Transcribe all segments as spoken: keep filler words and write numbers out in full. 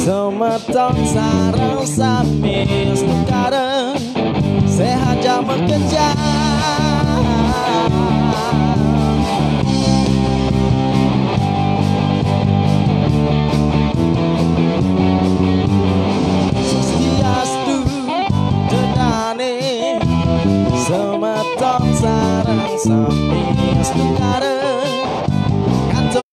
Semeton sareng sami sekareng sehat jaman kerja. Swastiastu, dedane semeton sareng sami sekareng. Kanto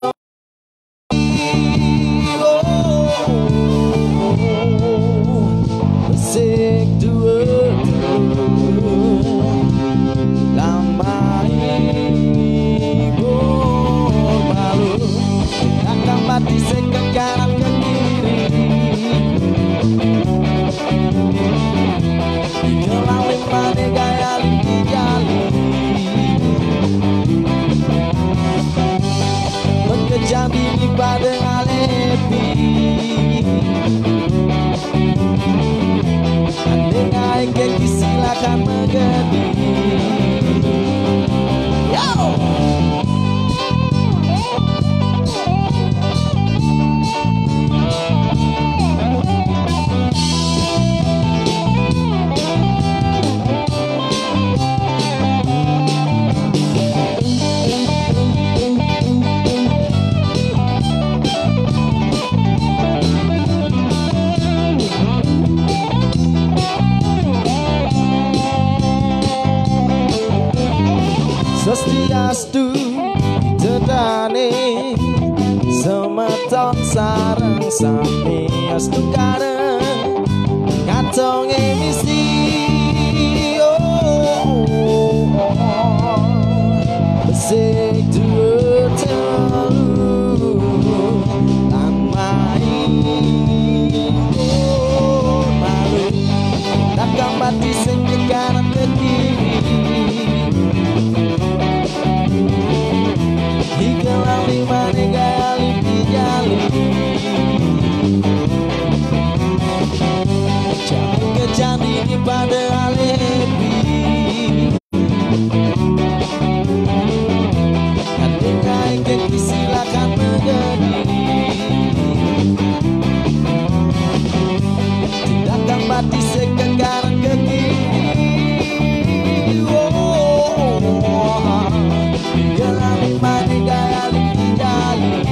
Sik duwe lambai bor balu. Takkan mati sik ke kanan ke kiri. Di kelang limane gaya limpi jali. Mengejar diri pada alepi. Andai ae ke silakan mengerti. Yo! Swastiastu, dedane semeton sareng sami astu kareng. Kantong emisi, oh, oh, oh. Besik duwe telu lan mai malu. Takkan mati sing ke kanan ke kiri. Di kelang limane gaya limpi jali. Jangan kejadi di pada alepi. Andai ae ke silakan mengerti. Tindakan mati sik ke kanan ke kiri. Oh, oh, oh. Gelang mani gaya limpi jali.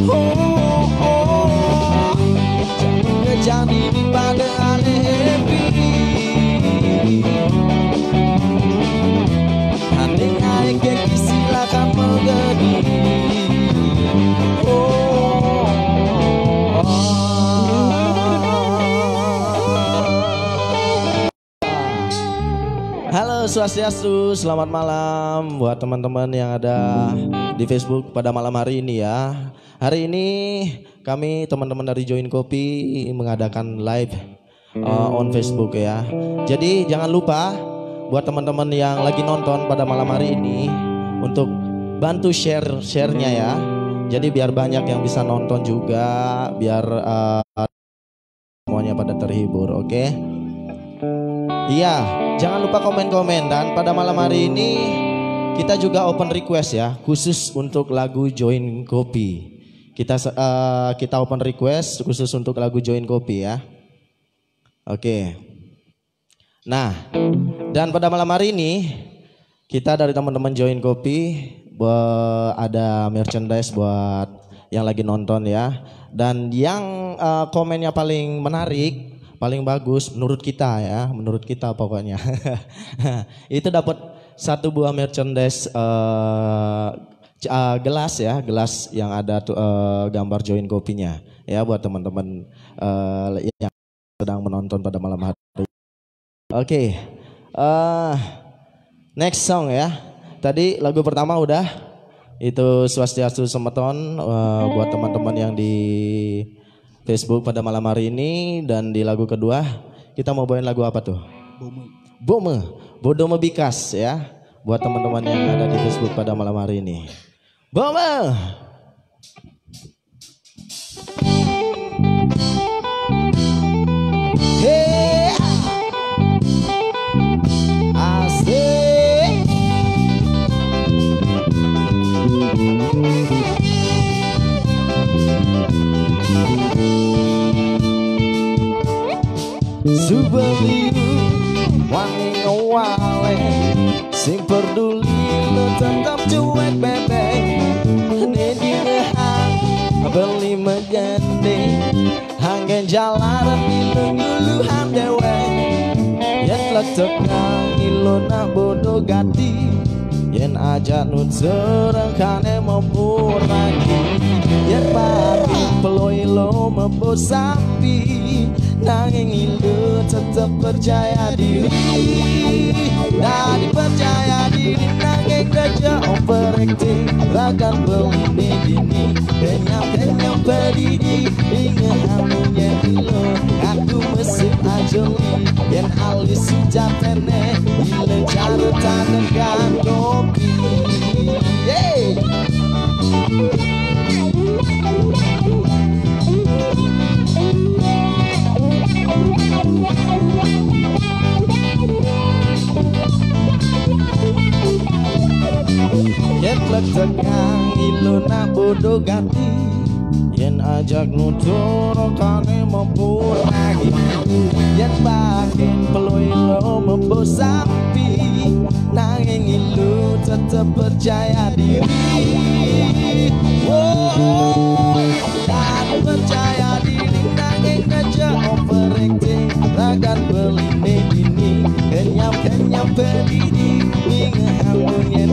Oh, oh, oh. Jangan kejadi di pada alepi. Andai ae ke silakan mengerti. Oh, oh, oh. Halo, Swastiastu, selamat malam buat teman-teman yang ada di Facebook pada malam hari ini ya. Hari ini kami teman-teman dari Join Kopi mengadakan live, eh, on Facebook ya. Jadi jangan lupa buat teman-teman yang lagi nonton pada malam hari ini untuk bantu share-share-nya ya. Jadi biar banyak yang bisa nonton juga, biar, eh, semuanya pada terhibur, oke? Iya, jangan lupa komen-komen. Dan pada malam hari ini kita juga open request ya, khusus untuk lagu Join Kopi. Kita se- eh, kita open request khusus untuk lagu Join Kopi ya. Oke. Nah, dan pada malam hari ini kita dari teman-teman Join Kopi be- ada merchandise buat yang lagi nonton ya. Dan yang, eh, komennya paling menarik, paling bagus menurut kita ya, menurut kita pokoknya. Itu dapat satu buah merchandise, eh, c- eh, gelas ya, gelas yang ada tuh, eh, gambar Join Kopinya ya buat teman-teman, eh, yang sedang menonton pada malam hari. Oke. Eh, next song ya. Tadi lagu pertama udah. Itu Swastiastu Semeton, eh, buat teman-teman yang di Facebook pada malam hari ini. Dan di lagu kedua kita mau bawain lagu apa tuh? Bome. Bome. Bodo Mebikas ya. Buat teman-teman yang ada di Facebook pada malam hari ini. Bome. Hey. Asik. Dubeliu wangi ngewale, sing peduli lo tetap cuek bebek. Nedi ngehang beli megende, hanggen jalaran ilung luluhan dewek. Yen letek nang ilo nak bodo gati, yen ajak nuturang kane mempurani. Yen pati peloi lo mebo sapi, nanging ilu tetep percaya diri. Dadi percaya diri nanging kerja overacting. Ragan beline dini, kenyang-kenyang pedidi. Inget anunya ilo, aku mesip ajeli. Yen alis sujatene, ilo cara tangan kopi. Yeay. Yen letek nang ilo nak bodo gati, yen ajak nuturang kane mempurani. Yen bakin peloi lo mebo sapi, nanging ilu tetep percaya diri. Wow, dan percaya diri nanging kerja overacting. Ragan beline dini, kenyang-kenyang pedidi. Inget anunya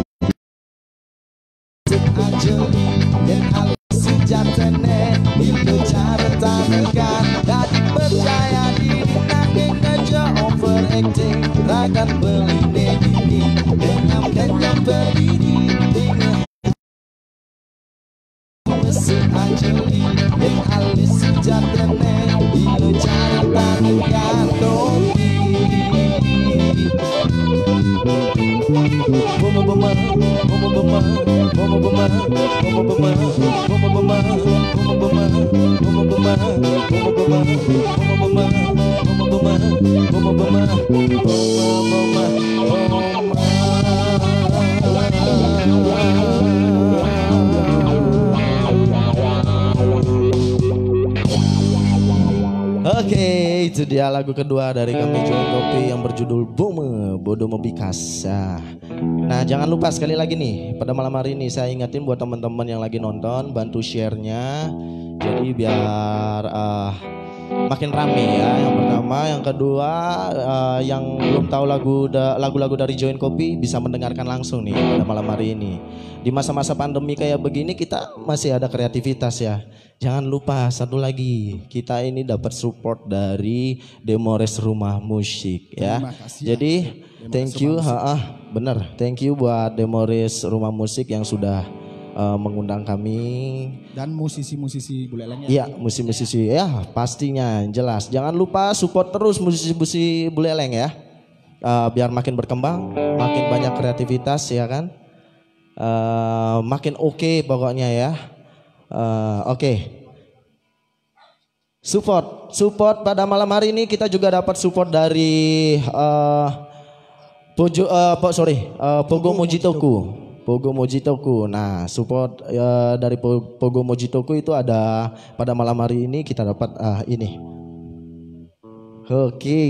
ajeli. Yen alis sujatene, ilo cara tanekan. Dadi percaya diri nanging kerja overacting. Ragan beline dini, kenyang-kenyang pedidi. Inget mesip ajeli. Yen alis sujatene, ilo cara tanekan. Topi. Oke, itu dia lagu kedua dari kami Joy Kopi yang berjudul Bome Bodo Mebikas. Nah, jangan lupa sekali lagi nih, pada malam hari ini saya ingetin buat teman-teman yang lagi nonton, bantu share-nya. Jadi biar eh, makin rame ya. Yang pertama, yang kedua, eh, yang belum tahu lagu da- lagu-lagu dari Join Kopi bisa mendengarkan langsung nih pada malam hari ini. Di masa-masa pandemi kayak begini kita masih ada kreativitas ya. Jangan lupa satu lagi, kita ini dapat support dari Demores Rumah Musik ya. Terima kasih. Jadi Demores thank you, Rumah Musik. Ha-ah, bener. Thank you buat Demores Rumah Musik yang sudah eh, mengundang kami. Dan musisi-musisi Buleleng ya. Iya, musisi-musisi ya pastinya jelas. Jangan lupa support terus musisi-musisi Buleleng ya. Eh, biar makin berkembang, makin banyak kreativitas ya kan. Eh, makin oke pokoknya ya. Eh, oke. Support, support pada malam hari ini kita juga dapat support dari eh Pojo eh po- sorry, eh, Pogo Mojitoku. Pogo Mojitoku. Nah, support eh, dari Po- Pogo Mojitoku itu ada pada malam hari ini kita dapat ah ini. Oke,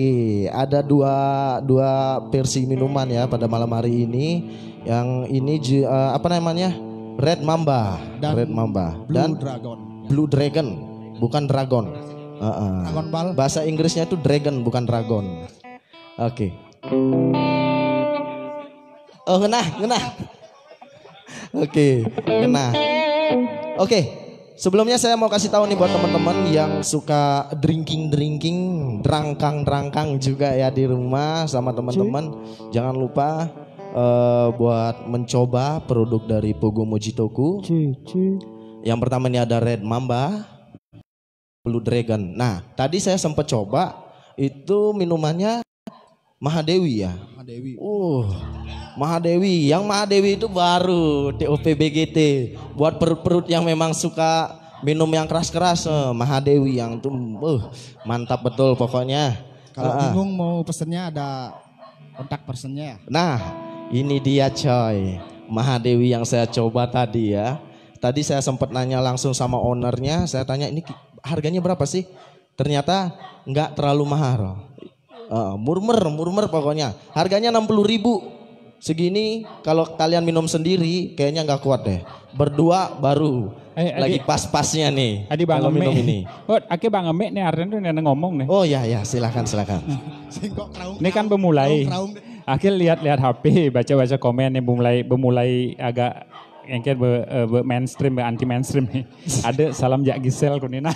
ada dua dua versi minuman ya pada malam hari ini. Yang ini ju- eh, apa namanya? Red Mamba. Dan Red Mamba. Blue Dan Dragon. Blue Dragon, bukan dragon. Heeh. Dragon Ball. Bahasa Inggrisnya itu dragon, bukan dragon. Oke. Oh, ngenah, ngenah. Oke, ngenah. Oke. Sebelumnya saya mau kasih tahu nih buat teman-teman yang suka drinking-drinking, drangkang-drangkang juga ya di rumah sama teman-teman. Jangan lupa eh, buat mencoba produk dari Pogo Mojitoku. Cuy, cuy. Yang pertama ini ada Red Mamba, Blue Dragon. Nah, tadi saya sempat coba itu minumannya Mahadewi ya. Madewi. Uh, Mahadewi. Yang Mahadewi itu baru T O P B G T. Buat perut-perut yang memang suka minum yang keras-keras, eh, Mahadewi yang tuh uh, mantap betul pokoknya. Kalau Ah, ah. Bingung mau pesennya ada kontak personnya ya. Nah, ini dia coy. Mahadewi yang saya coba tadi ya. Tadi saya sempat nanya langsung sama ownernya, saya tanya ini ki- harganya berapa sih? Ternyata nggak terlalu mahal. Eh, murmer, murmer pokoknya. Harganya enam puluh ribu. Segini kalau kalian minum sendiri kayaknya nggak kuat deh. Berdua baru. Eh, lagi pas-pasnya nih. Adi Bang kalau Eme minum ini. Oh, ake Bang Eme nih Arden tuh nih ngomong nih. Oh ya ya, silakan silakan. Singkok raung. Ini kan bemulai. Akhir lihat-lihat H P, baca-baca komen nih bemulai bemulai agak engket be, eh, be mainstream, be anti mainstream nih. Ada salam jak Gisel kunina.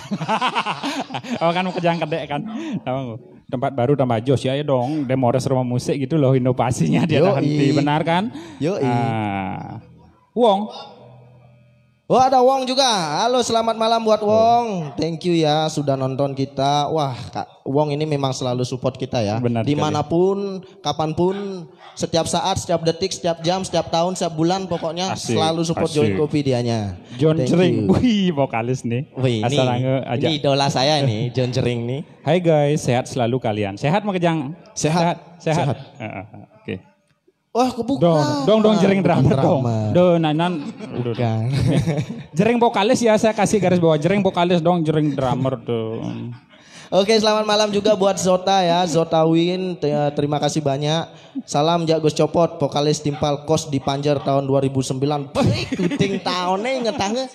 Oh kan mau kejang kedek kan. Tahu? Tempat baru tambah jos ya, ya dong. Demores rumah musik gitu loh, inovasinya dia Yoi. Henti, benar kan? Yoi. Ah. Wong. Oh, ada Wong juga. Halo, selamat malam buat Wong. Thank you ya sudah nonton kita. Wah, Kak Wong ini memang selalu support kita ya. Benar sekali. Dimanapun, kapanpun, setiap saat, setiap detik, setiap jam, setiap tahun, setiap bulan, pokoknya Asik, selalu support asik. Join Kopi dianya. John Thank Jering. you. Wih, vokalis nih. Wih, ini, Asal angge aja. Ini idola saya nih, John Jering nih. Hai guys, sehat selalu kalian. Sehat mau kejang? Sehat. Sehat. Sehat. Heeh, Oke. Wah, kebuka. Dong, dong, dong jering Bukan drummer dong. drummer. Dong, nanan. Bukan. Jering vokalis ya, saya kasih garis bawah. Jering vokalis dong, jering drummer dong. Oke, selamat malam juga buat Zota ya, Zota Win. Te- Terima kasih banyak. Salam jak Gus Copot, vokalis Timpal Kos di Panjer tahun dua ribu sembilan. Bih, kuting tahunnya inget angge.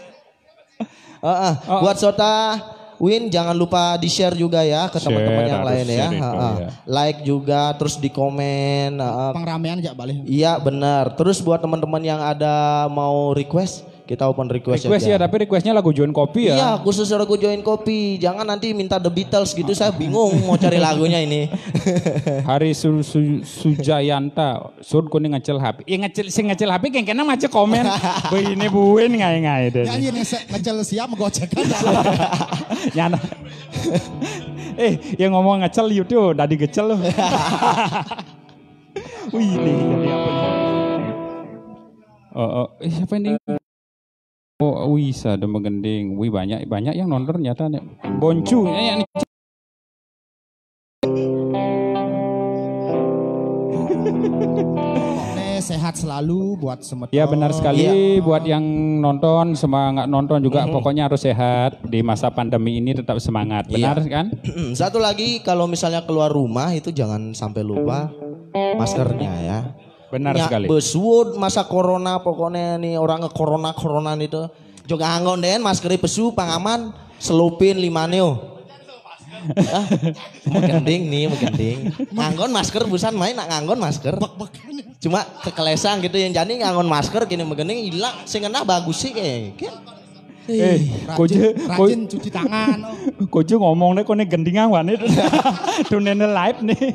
Heeh. Buat Zota Win, jangan lupa di-share juga ya ke Share, teman-teman yang harus lain ya. share itu, Heeh. ya. Like juga, terus di komen. Heeh. Pang ramean jak balik. Iya benar. Terus buat teman-teman yang ada mau request, kita open request, Request aja. Ya, tapi requestnya lagu Join Kopi ya. Iya, khusus lagu Join Kopi. Jangan nanti minta The Beatles gitu, saya bingung mau cari lagunya ini. Hari Su, Su, Sujayanta, Sud kuning ngecel H P. Ya ngecel, sing ngecel H P keng kena maca komen. Wih, ini buin ngai-ngai deh. Ya anjir ngecel, ngecel siap gocekan. Nyana. Eh, yang ngomong ngecel YouTube tadi gecel loh. Wih, ini jadi apa nih? Oh, oh. Eh, siapa ini? Oh, wih, ada menggending. Wih, banyak banyak yang nonton nyata nih. Boncu, eh, yang Pokoknya sehat selalu buat semua. Ya benar sekali buat yang nonton, semangat nonton juga, pokoknya harus sehat di masa pandemi ini, tetap semangat. Benar kan? Satu lagi, kalau misalnya keluar rumah itu jangan sampai lupa maskernya ya. Benar Ya, sekali. Besuut masa corona, pokoknya nih orang corona corona itu. Juga anggon den masker pesu pangaman selupin lima neo. Ah, menggending nih, menggending. Nganggon masker busan main nak nganggon masker. Cuma kekelesang gitu yang jadi nganggon masker gini menggending hilang sing kena bagus sih kayak. Eh, Rajin, Koje, rajin cuci tangan. Oh. Koje ngomong deh, kone gendingan wanit. Tunene live nih.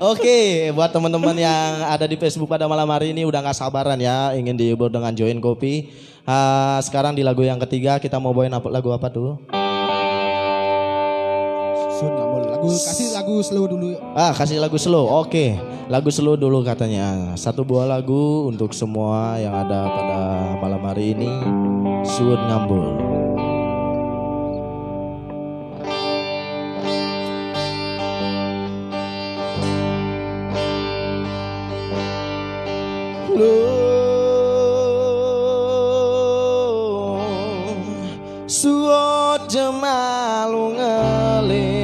Oke, buat teman-teman yang ada di Facebook pada malam hari ini udah nggak sabaran ya ingin dihibur dengan Join Kopi. Ah, sekarang di lagu yang ketiga kita mau bawain apa, lagu apa tuh? Sun nggak boleh. Lagu kasih lagu slow dulu yuk. Ah, kasih lagu slow. Oke, lagu slow dulu katanya. Satu buah lagu untuk semua yang ada pada malam hari ini. Suut ngambul. Lo suot jemalu ngeling.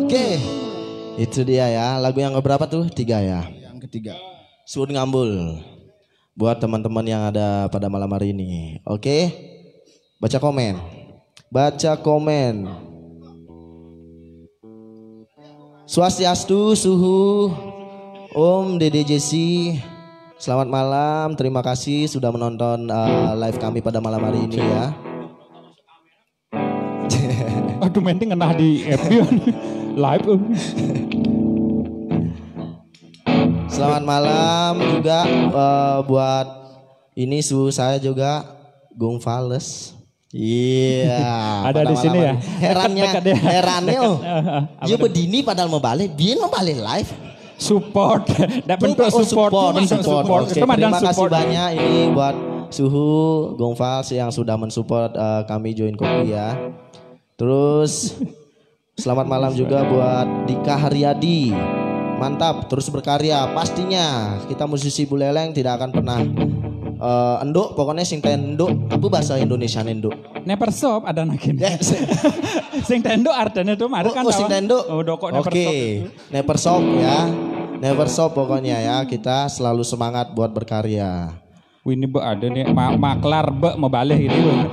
Oke, itu dia ya. Lagu yang keberapa tuh? Tiga ya. Yang ketiga. Suud Ngambul. Buat teman-teman yang ada pada malam hari ini. Oke, baca komen. Baca komen. Swastiastu, suhu, Om Dede Jesse. Selamat malam, terima kasih sudah menonton uh, live kami pada malam hari ini ya. Aduh, mending ngenah di F B live. Selamat malam juga uh, buat ini suhu saya juga Gung Fales. Iya. Ada di sini ya. Herannya, herannya oh. Dia berdini padahal mau balik, dia mau balik live. Support, tidak bentuk oh, support, support, support. Oke, terima kasih banyak ini buat Suhu, Gung Fals yang sudah mensupport uh, kami join kopi ya. Terus selamat malam juga buat Dika Haryadi. Mantap, terus berkarya. Pastinya kita musisi Buleleng tidak akan pernah uh, enduk, pokoknya sing enduk. Apa bahasa Indonesia enduk? Never stop ada nakin. Sing tendo artinya tuh mari kan. Oh, sing tendo. Oh, dokok Oke, never stop ya. Never stop pokoknya ya. Kita selalu semangat buat berkarya. Wih, ini be ada nih ma maklar be mau balik ini.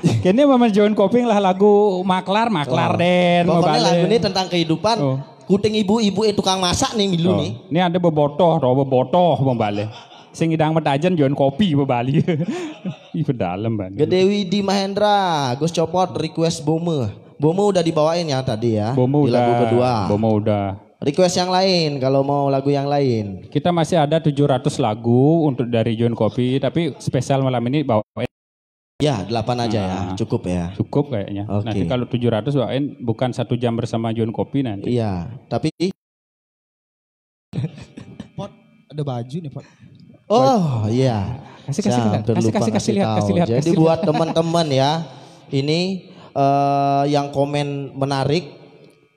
Kini memang join koping lah lagu maklar maklar oh. Den. Pokoknya lagu ini tentang kehidupan. Oh. Kuting ibu-ibu itu tukang masak nih milu oh. nih. Ini ada bebotoh, roh bebotoh mau balik. Sing idang medajen join kopi bebali. Ih pedalem banget. Gede Widi Mahendra, Gus Copot request Bome. Bome udah dibawain ya tadi ya. Bome udah. Di lagu kedua. Bome udah. Request yang lain kalau mau lagu yang lain. Kita masih ada tujuh ratus lagu untuk dari Join Kopi, tapi spesial malam ini bawain. Ya, delapan aja nah, ya, cukup ya. Cukup kayaknya. Okay. Nanti kalau tujuh ratus bawain bukan satu jam bersama Join Kopi nanti. Iya, tapi Pot, ada baju nih Pot. Oh iya. Kasih kasih kasih kasih kasih lihat kasih lihat. Jadi buat teman-teman ya, ini uh, yang komen menarik,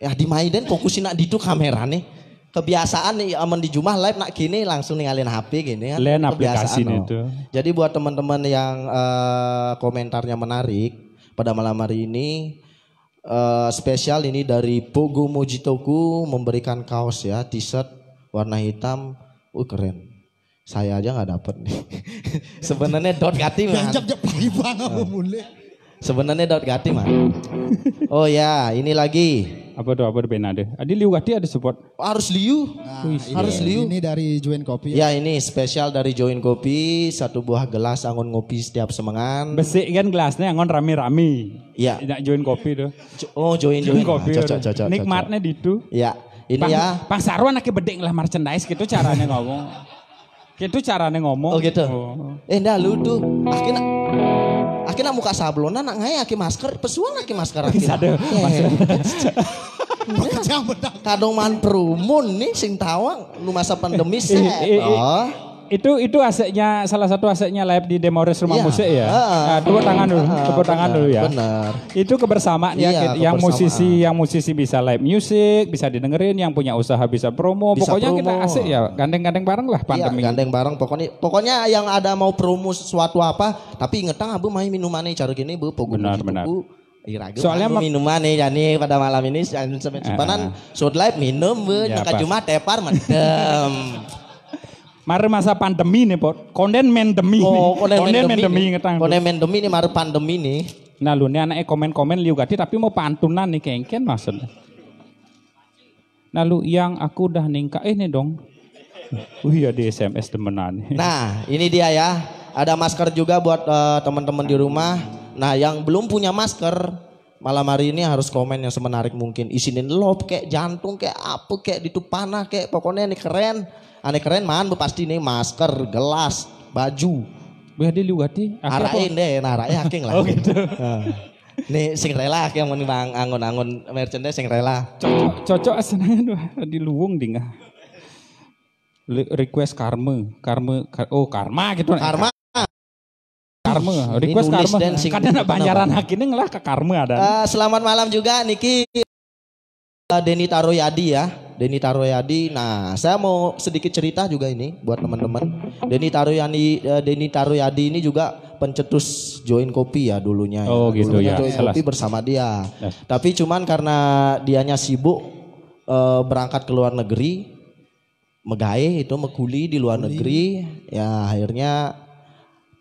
ya di Maiden fokusin nak ditu kamera nih. Kebiasaan nih aman di jumah live nak kini langsung ninggalin H P gini kan. Lain aplikasi itu. Jadi buat teman-teman yang uh, komentarnya menarik pada malam hari ini uh, spesial ini dari Pogo Mojitoku memberikan kaos ya, t-shirt warna hitam. Uh keren. Saya aja nggak dapet nih. Sebenarnya dot gati mah. Jam jam pagi banget mulai. Sebenarnya dot gati mah. Oh ya, ini lagi. Apa tuh apa tuh penade? Adi liu gati ada support. Oh, harus liu. Nah, harus liu. Ini dari Join Kopi. Ya, ini spesial dari Join Kopi, satu buah gelas anggun ngopi setiap semengan. Besik kan gelasnya anggun rame-rame. Iya. Tidak Join Kopi tuh. Oh, Join Join. Join kopi. Cocok cocok. Nikmatnya di itu. Iya. Ini ya. Pak Sarwan lagi bedek lah merchandise gitu caranya ngomong. Itu caranya ngomong. Oh gitu. Oh. Eh ndak lu tuh. Akhirnya akhirnya muka sablona nak ngai aki masker, pesuang aki masker aki. Sadar. Kadong man perumun nih sing tawang lu masa pandemi sih. Oh. Itu itu asetnya salah satu asetnya live di Demores Rumah ya. Musik ya. Ah, nah, tepuk tangan dulu, ah, tepuk tangan benar, dulu ya. Benar. Itu kebersamaan ya, iya, yang musisi yang musisi bisa live music, bisa didengerin, yang punya usaha bisa promo. Bisa pokoknya promo. Kita asik ya, gandeng-gandeng bareng lah iya, pandemi. Ya, gandeng bareng pokoknya. Pokoknya yang ada mau promo sesuatu apa, tapi ingetang abu main minuman nih cara gini bu, pogu benar, benar. Iragu, soalnya minuman nih Jani pada malam ini sebenarnya uh, short live minum bu, ya, nyangka cuma tepar mendem. Mari masa pandemi nih, Pot. Konden mendemi. Oh, konden, konden mendemi. Mendemi ngetang. Konden mendemi nih mari pandemi nih. Nah, lu nih anaknya komen-komen liu gati tapi mau pantunan nih kengken maksudnya. Nah, lu yang aku udah ningka eh nih dong. Wih, ya di S M S temenan. Nah, ini dia ya. Ada masker juga buat uh, teman-teman di rumah. Nah, yang belum punya masker, malam hari ini harus komen yang semenarik mungkin. Isinin lop kayak jantung kayak apa kayak ditu panah kayak pokoknya ini keren. Aneh keren man pasti ini masker, gelas, baju. Wih, ada liu gati. Arain deh, nah arain haking lah. Oh gitu. Nah. Nih sing rela yang menimbang angun-angun merchandise sing rela. Cocok cocok seneng tuh di luwung dingah. Request karma, karma, oh karma gitu. Karma. Karma, request karma. Kadang nak banjaran hakini ngelah ke karma ada. Uh, selamat malam juga Niki. Uh, Denny Taroyadi ya. Denny Taroyadi. Nah, saya mau sedikit cerita juga ini buat teman-teman. Denny Taroyadi uh, Denny Taroyadi ini juga pencetus join kopi ya dulunya. Ya. Oh gitu dulunya ya. Join kopi bersama dia. Yes. Tapi cuman karena dianya sibuk eh, berangkat ke luar negeri, megawe itu, mekuli di luar negeri, ya akhirnya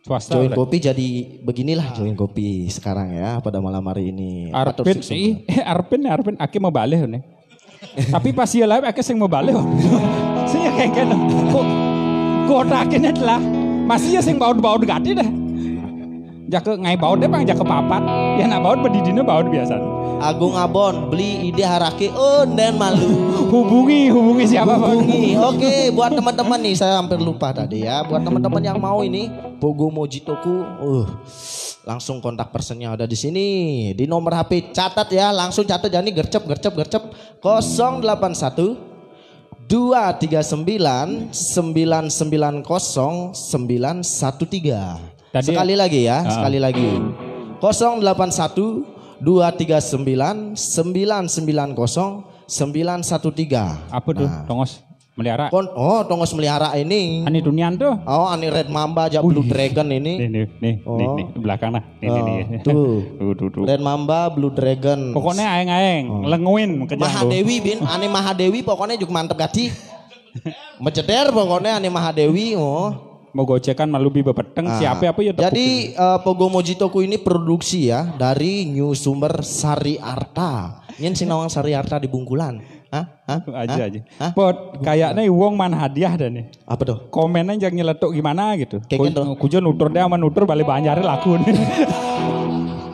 Swasta. Join Udah. Kopi jadi beginilah Join Kopi sekarang ya pada malam hari ini. Atur Arpin, sukses. Ih, eh, Arpin, Arpin, ake mau balik nih. Tapi pas dia live, ake sing mau balik. Saya kayak gitu. Kok kotaknya telah. Masih ya sing baut-baut gati deh. Jaka ngai baut deh bang, jaka papat. Ya nak baut bedidine baut biasa. Agung Abon beli ide harake onden malu. Hubungi, hubungi siapa bang? Hubungi. Oke, buat teman-teman nih, saya hampir lupa tadi ya. Buat teman-teman yang mau ini Pogo Mojitoku, uh, langsung kontak personnya ada di sini. Di nomor H P catat ya, langsung catat, jadi gercep gercep gercep, kosong delapan satu dua tiga sembilan sembilan sembilan kosong sembilan satu tiga. Tadi Sekali lagi ya, Ah. sekali lagi. Kosong delapan satu dua tiga sembilan sembilan sembilan kosong sembilan satu tiga. Apa tuh, Tongos? Melihara. Kon, oh, Tongos melihara ini. Ani Tunian tuh. Oh, Ani Red Mamba aja Blue Dragon ini. Nih, nih, nih, nih, Oh. nih, belakang lah. Nih, Oh, nih, nih. Tuh. Tuh, tuh, tuh. Red Mamba, Blue Dragon. Pokoknya aeng-aeng, lenguin, kejang tuh. Mahadewi bin, Ani Mahadewi pokoknya juga mantep gati. Mejeder pokoknya Ani Mahadewi, oh. Mau gocekan malu bi bepeteng, Ah, siapa apa ya tepuk Jadi ini. eh, Pogo Mojitoku ini produksi ya dari New Sumber Sari Arta. Nyen sing nawang Sari Arta di Bungkulan. Hah? Hah? Aja Hah? aja. Hah? Pot, kayaknya wong man hadiah deh nih. Apa tuh? Komennya jangan nyeletuk gimana gitu. Kayak gitu. Kujo nutur deh sama nutur balik banjare laku nih.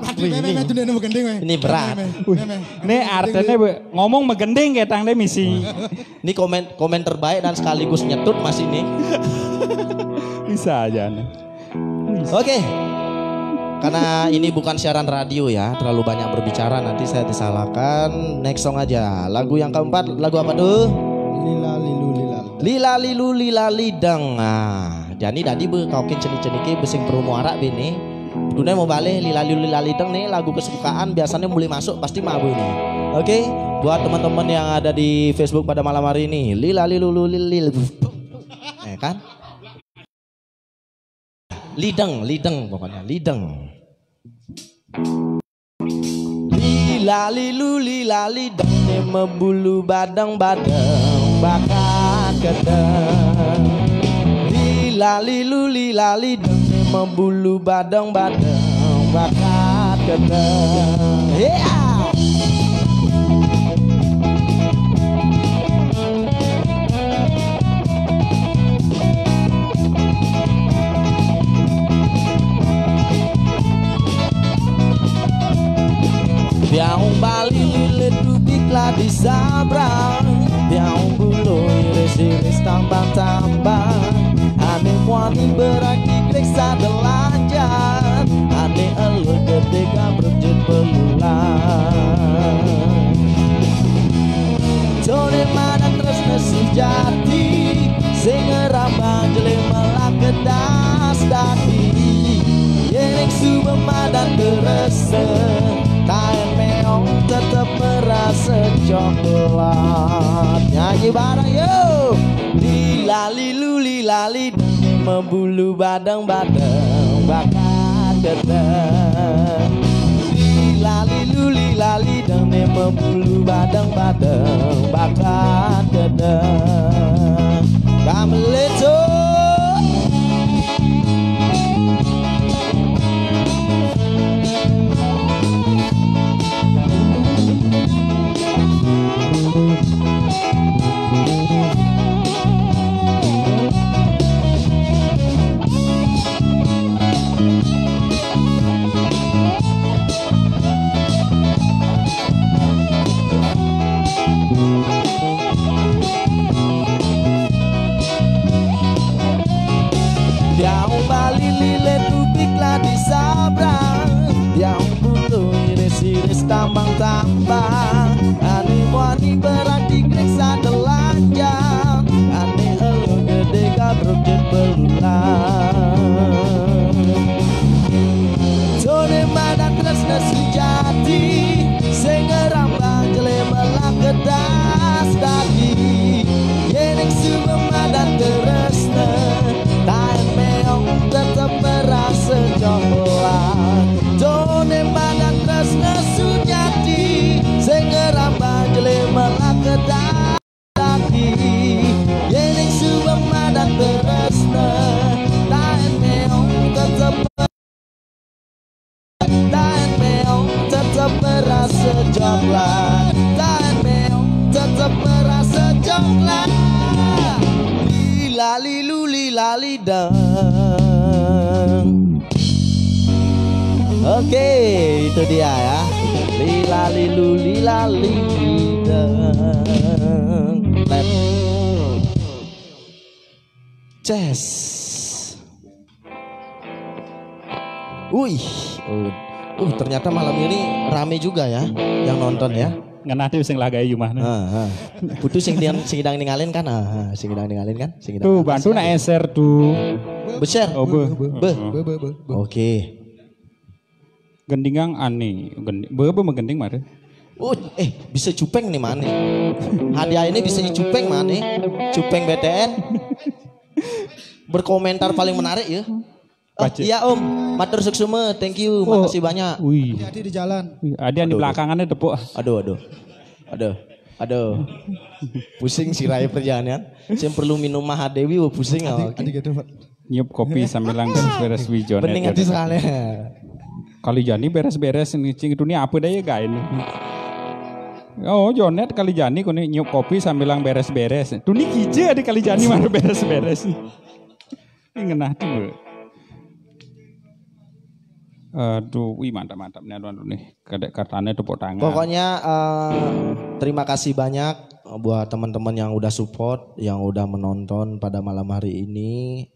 Aduh, meme, meme, tuh dia nemu gending, weh. Ini berat. Meme, meme. Nih artinya be, ngomong megending kayak tang deh misi. Ini komen komen terbaik dan sekaligus nyetut masih nih. Bisa aja nih. Oke. Karena ini bukan siaran radio ya, terlalu banyak berbicara nanti saya disalahkan. Next song aja. Lagu yang keempat, lagu apa tuh? Lila lilu lila. Lila lilu lila lideng. Nah, jadi tadi be kaukin cenik-cenike besing promo arak bene. Dunia mau balik lila lilu lila lideng nih, lagu kesukaan biasanya mulai masuk pasti mabuk nih. Oke, buat teman-teman yang ada di Facebook pada malam hari ini, lila lilu lili lil. Ya kan? Lideng, lideng pokoknya, lideng. Lila lilu lila lideng, ne membulu badeng badeng bakat kedeng. Lila lilu lila lideng, ne membulu badeng badeng bakat kedeng. Yeah. Biaung Bali lilit dudik lah di sabrang. Biaung bulu iris-iris tambang-tambang. Ane muani beraki klik sadelanjang. Ane elu gede gabruk jut belulang. Tone madan tresna sejati, sing ngerambang jelema lakedas dadi. Yening suba madan tresna, taen meong tetep merasa coklat. Nyanyi bareng yuk. Lila lilu lila lideng, membulu badeng badeng bakat kedeng. Lila lilu lila lideng, ne membulu badeng badeng bakat kedeng. Kameleto. Biaung Bali lilit ubik lah di sabrang. Biaung bulu iris-iris tambang-tambang. Ane muani beraki klik sadelanjang. Ane elu gede gabruk jut belulang. Tone madan tresna sejati, sing ngerambang jelema lakedas dadi. Yening suba madan tresna, taen meong tetep Lidang. Oke, itu dia ya. Lila lilu lila lidang. Tap. Ces. Wih, uh, uh, ternyata malam ini rame juga ya yang nonton ya. Ngenah deh sing lagae yumah nih. Ah, ah. Butuh sing diang, sing dang ningalin kan? Ah, ah, sing dang ningalin kan? Sing dang Tuh, ningalin bantu sih. Nak eser tuh. Besar. Oh, be. Be. Oke. Gendingang ani. Gending, be, be menggending mare. Oh, eh, bisa cupeng nih mana? Hadiah ini bisa cupeng mana? Cupeng B T N. Berkomentar paling menarik ya. Oh, Baca. Iya Om, matur suksma, thank you, Oh. makasih banyak. Wih. Hati-hati di jalan. Wih, ada di belakangannya tepuk. Aduh, aduh, aduh, aduh. Pusing si Rai perjalanan. Saya perlu minum Mahadewi, wah pusing awak. Adik gitu, Pak. Nyiup kopi sambil beres-beres wijon. Bening hati soalnya. Kali Jani beres-beres nih, cing itu nih apa deh ya, guys? Oh, Jonet kali Jani kone nyiup kopi sambil beres-beres. Tuh nih kije ada kali Jani mah beres-beres. Ini ngenah tuh. Aduh, wih, mantap-mantap nih, aduh, aduh nih. Kadek kartanya tepuk tangan. Pokoknya eh, terima kasih banyak buat teman-teman yang udah support, yang udah menonton pada malam hari ini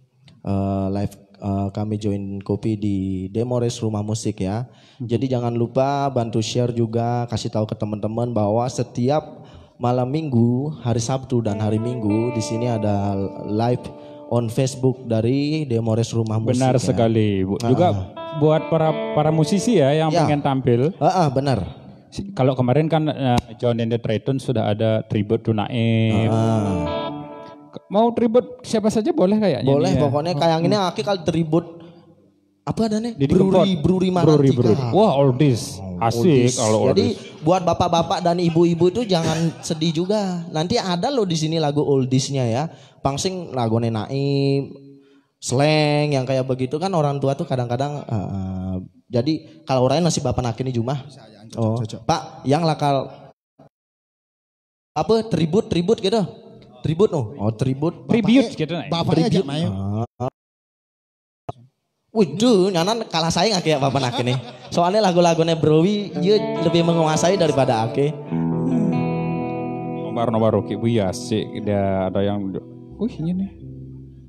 eh, live eh, kami join kopi di Demores Rumah Musik ya. Jadi jangan lupa bantu share juga, kasih tahu ke teman-teman bahwa setiap malam minggu, hari Sabtu dan hari Minggu di sini ada live on Facebook dari Demores Rumah Musik. Benar Ya. Sekali, Bu. Ah. Juga buat para para musisi ya yang Ya. Pengen tampil. Heeh, benar. Si- Kalau kemarin kan eh, John and the Tritons sudah ada tribute to Naim. Ah. Mau tribute siapa saja boleh kayaknya. Boleh, nih, ya. Pokoknya kayak ini Aki kalau tribute apa ada nih? Didi Brewery, Kempot. Brewery Brewery, Maratika. Brewery. Wah, oldies. Asik Oldies. Kalau Jadi oldies. Buat bapak-bapak dan ibu-ibu itu jangan sedih juga. Nanti ada loh di sini lagu oldiesnya ya. Pangsing lagu Naim, slang yang kayak begitu kan orang tua tuh kadang-kadang. Eh, jadi kalau orang masih bapak nak ini cuma. Oh, Pak, yang lakal apa tribut tribut gitu. Tribut oh. Oh, tribut. Tribute gitu nah. Bapaknya aja Tribute. main. Waduh, nyanan kalah saya nggak kayak apa nak ini. Soalnya lagu-lagunya Browi, dia lebih menguasai daripada Ake. Nomor nomor oke, Bu ya sih. Ada ada yang. Wih, ini nih.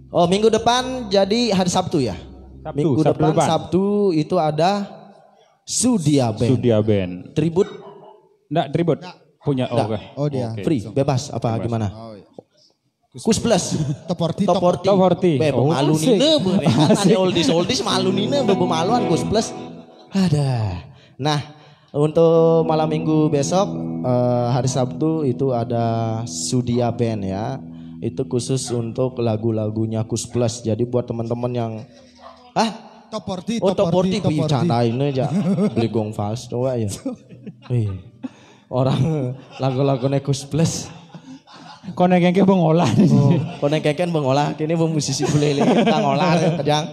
Oh, minggu depan jadi hari Sabtu ya. Sabtu, minggu Sabtu depan, depan. Sabtu itu ada Sudia Band. Sudia Band. Tribut Enggak tribut. Punya oh, Nggak. oke. Oh, dia. Oke. Free, bebas apa gimana? Oh, iya. Kus Plus. Top forty, Top top forty. Top forty. Be, Oh, malu asik. nina be. Ada oldies oldies malu nina be maluan Kus Plus. Ada. Nah, untuk malam minggu besok eh, hari Sabtu itu ada Sudia Band ya. Itu khusus untuk lagu-lagunya Kus Plus. Jadi buat teman-teman yang ah Top forty, Oh top forty, top wih forty. Candain aja. Beli gong fals coba ya. Wih. Orang lagu-lagunya Kus Plus. Konek yang kayak bengolah. Oh, konek keken bengolah kini be musisi bulele kita ngolah kejang.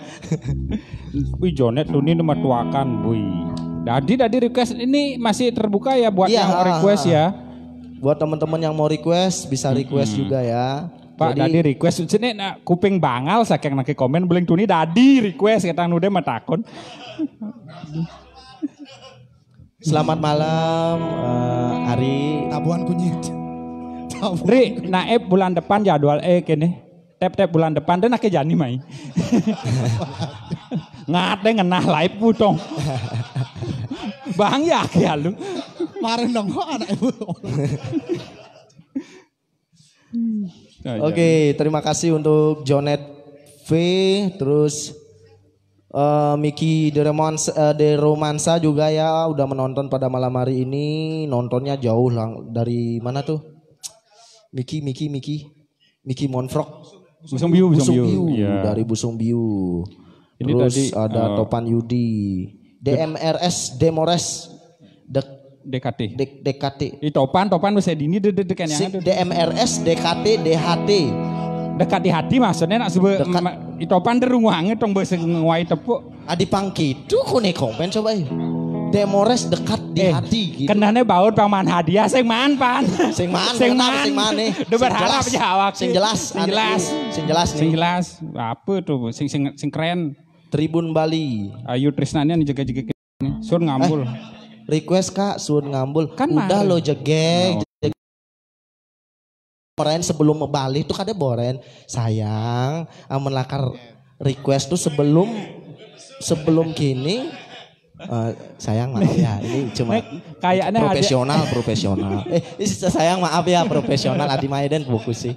Wih, Jonet tuh ini metuakan, wih. Dadi tadi request ini masih terbuka ya buat Iya, yang ah, request ah. Ya. Buat teman-teman yang mau request bisa request juga ya. Pak Jadi- Dadi request sini nak kuping bangal saking nake komen beling tuni Dadi request kata nude matakon. Selamat malam eh, Ari. Tabuhan kunyit. Tabuhan. Ri, naib bulan depan jadwal eh kene. Tep-tep bulan depan deh nake jani mai. Ngat deh ngenah live putong. Bang ya ke lu. Kemarin dong kok anak ibu. Nah, Oke, terima kasih untuk Jonet V, terus eh, Miki Deromansa, eh, Deromansa juga ya udah menonton pada malam hari ini. Nontonnya jauh lang dari mana tuh? Miki, Miki, Miki, Miki Monfrog. Busung Biu, Busung Busung Biu. Biu Iya. Dari Busung Biu. Ini Terus tadi, ada eh, Topan Yudi, D M R S Demores, Dek D K T. Dek Dek K T. Di Topan, Topan bisa dini dede kan Si yang ada. D M R S, D K T, D H T. Dekat di hati maksudnya nak sebut Dekat. ma- di Topan derung wangi tong bisa ngewai tepuk. Adi pangkitu kone komen coba ya. Demores dekat di Eh, hati gitu. Kenane baut paman hadiah sing man pan. Sing man, Sing kenapa man. Sing man nih? Udah berharap Jelas. aja awak. Sing jelas. Sing jelas. Sing jelas nih. Sing jelas. Apa tuh? Sing sing sing keren. Tribun Bali. Ayu Trisnani anu jaga-jaga sun ngambul. Request Kak, sun ngambul. Kan Udah mah. Lo jegeg. Kemarin sebelum balik tuh kada boren. Sayang, amun lakar request tuh sebelum sebelum kini eh, sayang maaf ya, ini cuma Nek, kayaknya ada- profesional, profesional. Eh, ini sayang maaf ya, profesional. Adi Maiden fokus sih.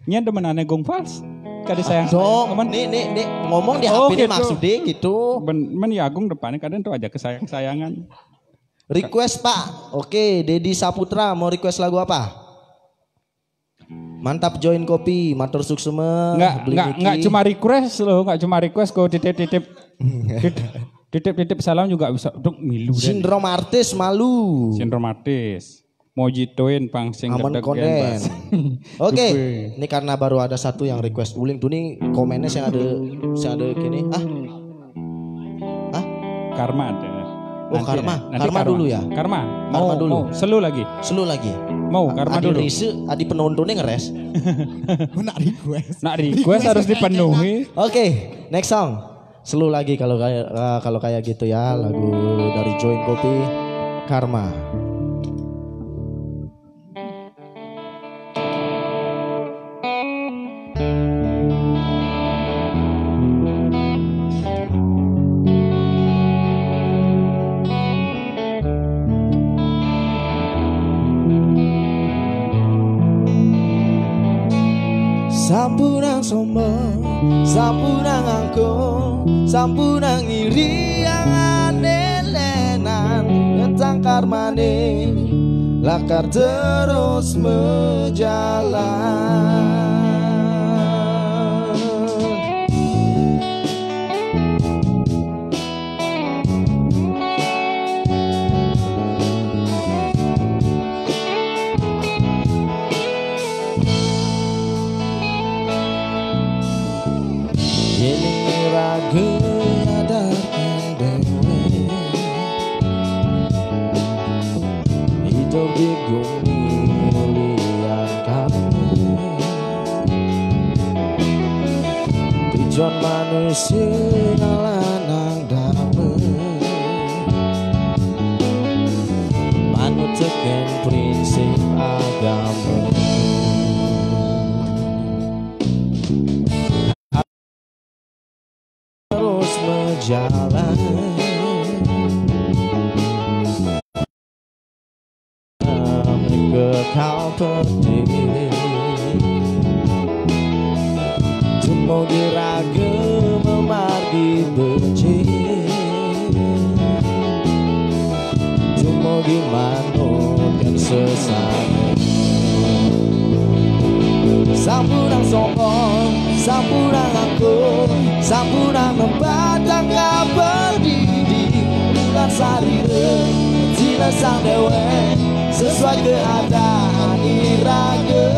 Nya demenane Gung Fals. Kada sayang. Dong, Aman. Nih, nih, nih, ngomong di Oh, H P ini gitu. Maksudnya gitu. Ben, men ya Agung depannya kadang tuh aja kesayangan-sayangan. Request Pak. Oke, Dedi Saputra mau request lagu apa? Mantap join kopi, matur suksema. Nggak Beli nggak Niki. Nggak cuma request loh, nggak cuma request kok titip-titip. Titip-titip salam juga bisa. Dok milu dan. Sindrom artis malu. Sindrom artis. Mojitoin pang sing Aman deg-degan, konden. Bas. Oke, Dupe. Ini karena baru ada satu yang request uling tuh nih, komennya saya ada saya ada gini. Ah, Karma ada. Oh, Karma. Nanti Karma dulu ya? Karma. Karma Mau, dulu. Mau. Selu lagi. Selu lagi. Mau Karma Adi dulu. Rise, Adi penontonnya ngeres. Nak request. Nak request harus dipenuhi. Oke, next song. Selu lagi kalau kayak eh, kalau kayak gitu ya, lagu dari Join Kopi, Karma. Sampunang sombong, sampunang angkuh, sampunang iri yang anelenan, ngetang karmane lakar terus menjalan. Yene ragu ada dewe. Hidup di bumi liang kamu. Tujuan manusia lanang damai. Manut teken prinsip agama. Terus menjalan. Kekal penting. Dumugi raga memargi becik. Dumugi manut kan sesama. Sampunang sombong, sampunang angkuh, sampunang nempatang kapal didi. Bulan sarira, jila sang dewe, sesuai keadaan iraga.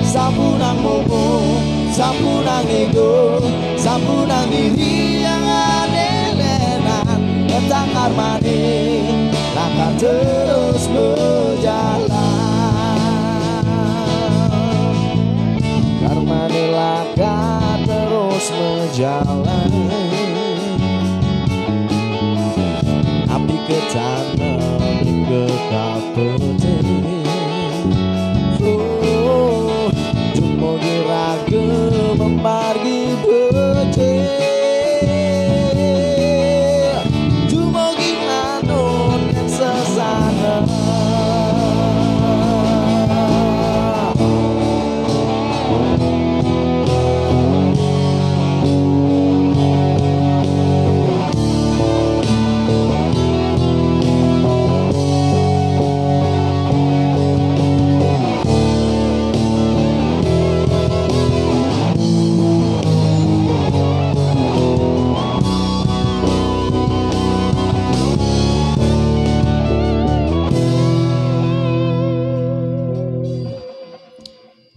Sampunang momo, sampunang ego, sampunang diri yang aneh lenan. Petang karmane, lakar terus berjalan. Karmane lakar terus berjalan. Api ke tanah, ke kapete. Oh, dumugi raga memargi becik. Dumugi manut yang sesana.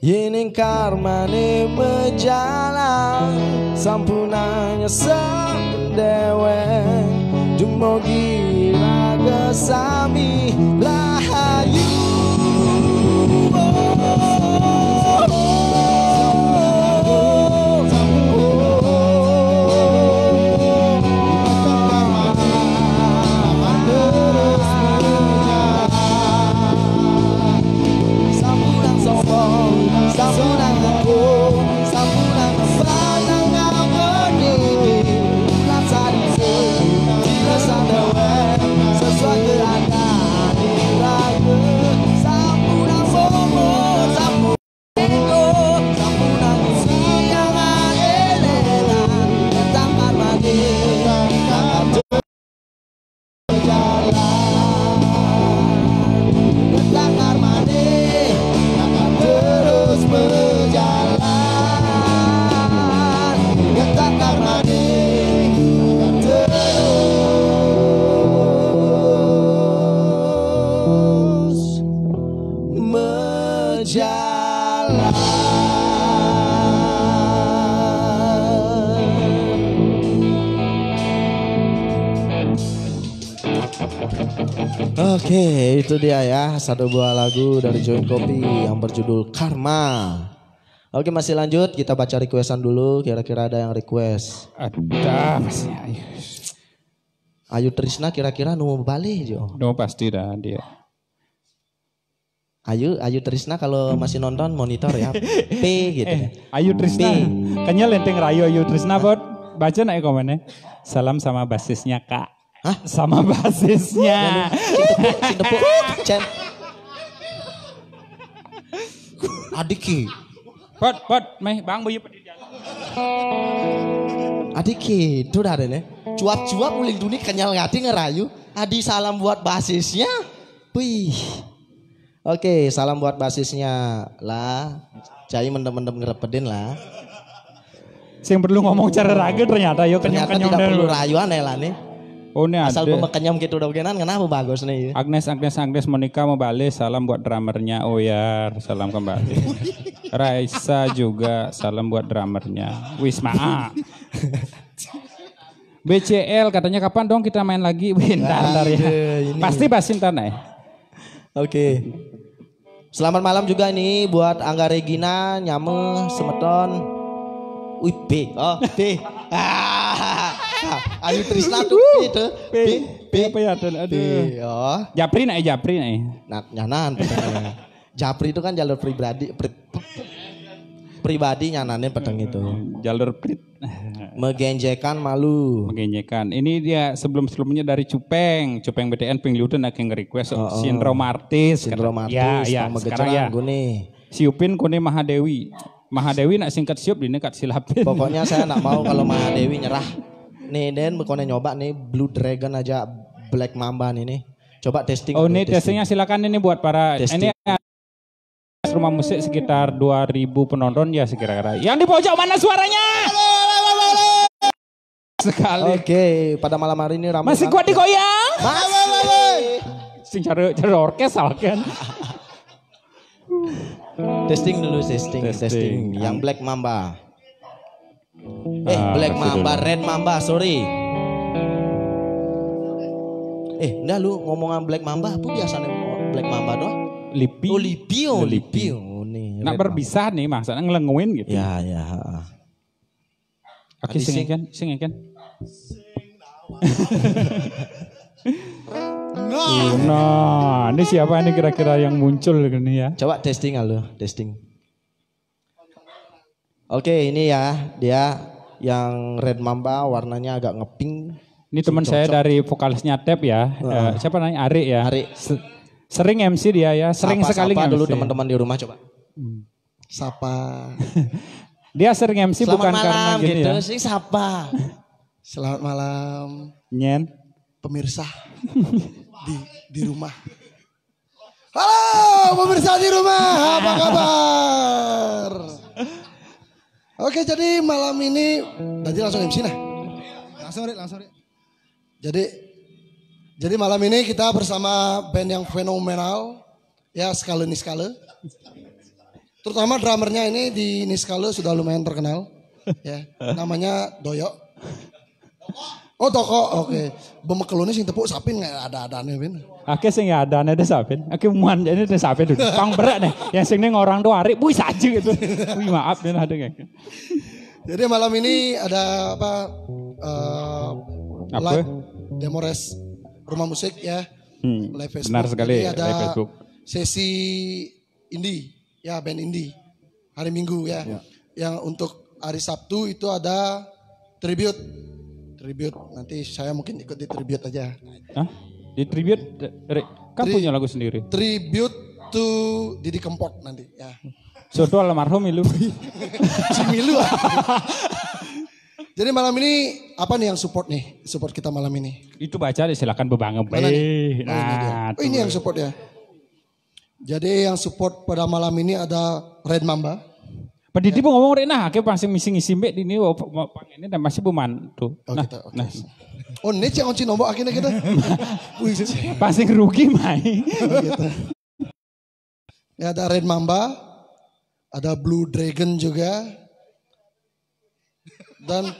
Yening karmane mejalan, sampunang nyesal dewe. Dumugi raga Sami Rahayu. Sampunang sombong, sampunang ngepung, sampunang batang ngaboni. Lan sadise, dirasa dewek, sesuai keadaan dirayu. Sampunang sombong, sampunang ngepung, sampunang siangan elengan, tentang karmane. Jalan, getak karmane akan terus berjalan. Getak karmane akan terus menjalan. Oke, itu dia ya, satu buah lagu dari Join Kopi yang berjudul Karma. Oke, masih lanjut, kita baca requestan dulu, kira-kira ada yang request. Ada, masih ayo. Ayu Trisna kira-kira nu balik jo. No, pasti dah dia. Ayu, Ayu Trisna kalau masih nonton monitor ya. P gitu. Eh, Ayu Trisna. P. Kayaknya lenteng rayu Ayu Trisna, Bot. Baca nak komennya. Salam sama basisnya, Kak. Hah? Sama basisnya. Sing tepuk, sing tepuk. Cen. Adiki. Bot, Bot, meh Bang Boyu. Adiki, itu dah deh. Cuap-cuap uling duni kenyal ngati ngerayu. Adi salam buat basisnya. Wih. Oke, salam buat basisnya lah. Cai mendem-mendem ngerepedin lah. Sing perlu ngomong cara raga ternyata yo. Ternyata kenyang-kenyang tidak dan perlu rayuan ya lah nih. Oh, ini asal ada. Pemekenyam gitu udah kenan, kenapa bagus nih? Agnes, Agnes, Agnes Monica mau balik, salam buat drummernya. Oh ya, salam kembali. Raisa juga, salam buat drummernya. Wisma A. B C L katanya kapan dong kita main lagi? Wih, ntar, ntar ya. Aduh, ini. Pasti, pasti ntar nih. Oke. Selamat malam juga nih buat Angga Regina, Nyame, Semeton. Wih, B. Oh, B. Ah, Ayu Trisna tuh B tuh. B, B. B, B. Apa ya, Don? Aduh. B, oh. Japri naik, Japri naik. Nah, nyanan. Japri itu kan jalur pribadi, pri-, pribadi nyanane peteng itu. Jalur prit. Megenjekan malu. Megenjekan. Ini dia sebelum-sebelumnya dari Cupeng. Cupeng B T N ping liutan nak nge-request. Oh, oh. Sindrom artis. Sindrom artis, ya, ya, sekarang ya. Gue nih. Siupin kone Mahadewi. Mahadewi nak singkat siup di nekat silapin. Pokoknya saya nggak mau kalau Mahadewi nyerah. Nih, Den, kone nyoba nih Blue Dragon aja Black Mamba nih, nih. Coba testing. Oh, ini testingnya silakan ini buat para testing. Ini rumah musik sekitar dua ribu penonton ya sekira-kira. Yang di pojok mana suaranya? Sekali. Oke, pada malam hari ini ramai. Masih kuat digoyang? Masih. Sing cari, cari orkes kan. Testing dulu, testing, testing. Testing. Yang Black Mamba. Eh, ah, Black Mamba, Red Mamba, sorry. Eh, ndah lu ngomongan Black Mamba, apa biasanya Black Mamba doang? Lipi. Oh, Lipi, oh, Lipi. Lipi. Oh, nih, nak Red Mamba. Berpisah nih, maksudnya ngelenguin gitu. Ya, ya. Oke, sing kan, sing kan. Nah, ini siapa ini kira-kira yang muncul ini ya? Coba testing halo, testing. Oke, ini ya, dia yang Red Mamba warnanya agak ngepink. Ini teman saya dari vokalisnya Tep ya. Uh, siapa namanya? Ari ya. Ari. Sering M C dia ya, sering sekali sapa dulu teman-teman di rumah coba. Hmm. Sapa. Dia sering M C bukan malam, karena gini gitu ya. Sih sapa. Selamat malam. Nyen. Pemirsa di di rumah. Halo pemirsa di rumah, apa kabar? Oke, jadi malam ini tadi langsung M C nah. Langsung, Rik, langsung, Rik. Jadi jadi malam ini kita bersama band yang fenomenal, ya, Skala Niskala. Terutama drummernya ini di Niskala sudah lumayan terkenal, ya. Namanya Doyok. Oh, toko, oke. Bemekelone sing tepuk sapin nggak ada-adane, Pin. Ake sing ya ada nih sapin. Ake muan jadi nih sapin dulu. Pang berat nih. Yang sing ning orang tuh hari, wih saja gitu. Wih, maaf nih ada nggak. Jadi malam ini ada apa? Eh, Apa? Live Demores Rumah Musik ya. Hmm, Live Facebook. benar sekali, Jadi ada live Facebook. Sesi indie, ya, band indie. Hari Minggu ya. Yang untuk hari Sabtu itu ada tribute. Tribute, nanti saya mungkin ikut di tribute aja. Hah? Di tribute, Rik, kan Tri- punya lagu sendiri. Tribute to Didi Kempot nanti ya. Soto almarhum ilu. Cimilu. Jadi malam ini apa nih yang support nih? Support kita malam ini. Itu baca deh, silakan bebanget. Mana nih? Eh, Oh, ini dia. nah, Oh, ini tuh. Yang support ya. Jadi yang support pada malam ini ada Red Mamba. Pak Didi mau ngomong, Rik, nah, akhirnya masih misi ngisi mbak di ini, wah, pa- pa- ini dan masih buman tuh. Oh, Nah, kita, oke. Nah, Oh, ini cek kunci nombok akhirnya kita. Wih, pasti rugi mai. Gitu. Ya, ada Red Mamba, ada Blue Dragon juga. Dan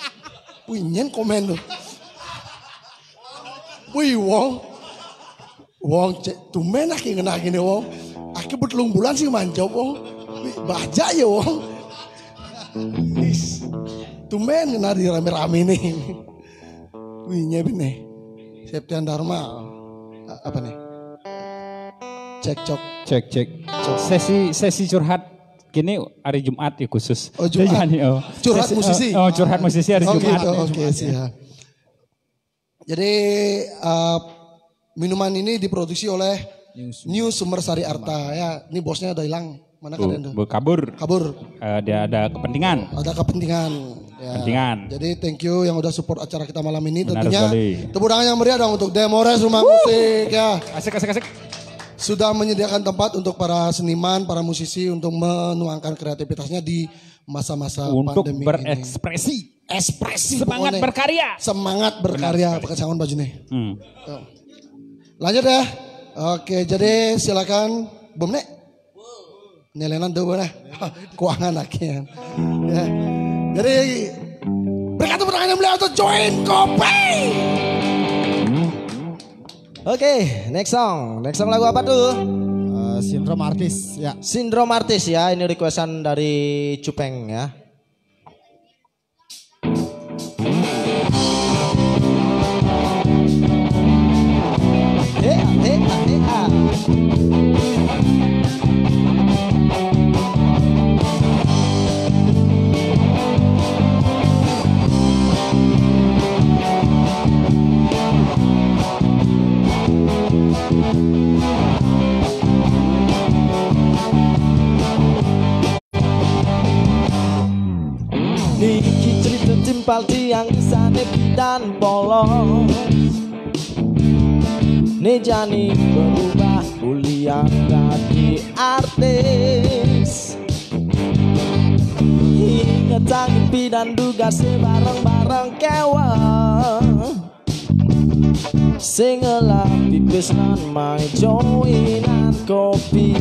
wih, nyen komen tuh. Wih, Wong. Wong, cek tumben aku ngena gini, Wong. Aku betelung bulan sih manjau, Wong. Wih, baja ya, Wong. Is, tumben ngena di rame-rame nih. Wih, nyebin nih. Septian Dharma. A- Apa nih? Cek cok. Cek, cek. Sesi sesi curhat kini hari Jumat ya khusus. Oh, Jumat. Jadi, oh. Curhat Sesi- musisi. Oh, curhat musisi hari Oh, Jumat. gitu. Oke, siap. Jadi eh, minuman ini diproduksi oleh New Sumber Sari Arta ya. Ini bosnya udah hilang. Mana Bu, kalian tuh? Bu kabur. Kabur. Eh, dia ada kepentingan. Ada kepentingan. Ya. Kepentingan. Jadi thank you yang udah support acara kita malam ini Benar tentunya. Sekali. Tepuk tangan yang meriah dong untuk Demores Rumah Musik ya. Asik, asik, asik. Sudah menyediakan tempat untuk para seniman, para musisi untuk menuangkan kreativitasnya di masa-masa Untuk pandemi ini. Berekspresi. Ekspresi Semangat pokoknya. Berkarya. Semangat berkarya. Pakai sangon bajunya. Hmm. Tuh. Lanjut ya. Oke, jadi silakan Bom Nek. Nelenan dulu nah. Kuangan lagi ya. Ya. Jadi berikan tepuk tangan yang meriah untuk Join Kopi. Oke, next song. Next song lagu apa tuh? Eh, sindrom artis ya. Sindrom Artis ya, ini requestan dari Cupeng ya. Hei, hei, hei, hei. Niki cerita timpal tiang di sana bidan bolong. Ni jani berubah kuliah jadi artis. Ingat tangi bidan duga sebarang-barang kewa. Sing ngelah pipis lan mai joinan kopi.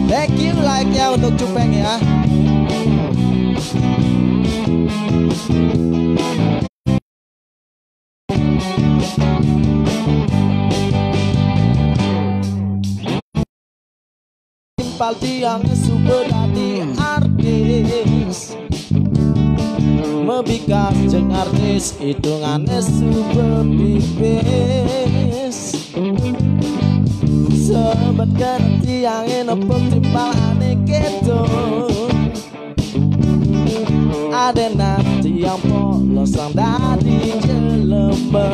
Thank you like ya untuk Cupeng ya. Timpal tiang suka dadi artis. Mebikas jeng artis hitungane suka pipis. Sebab kena tiang nepuk timpal ane keto. Ada nanti yang polos sang dadi jelema.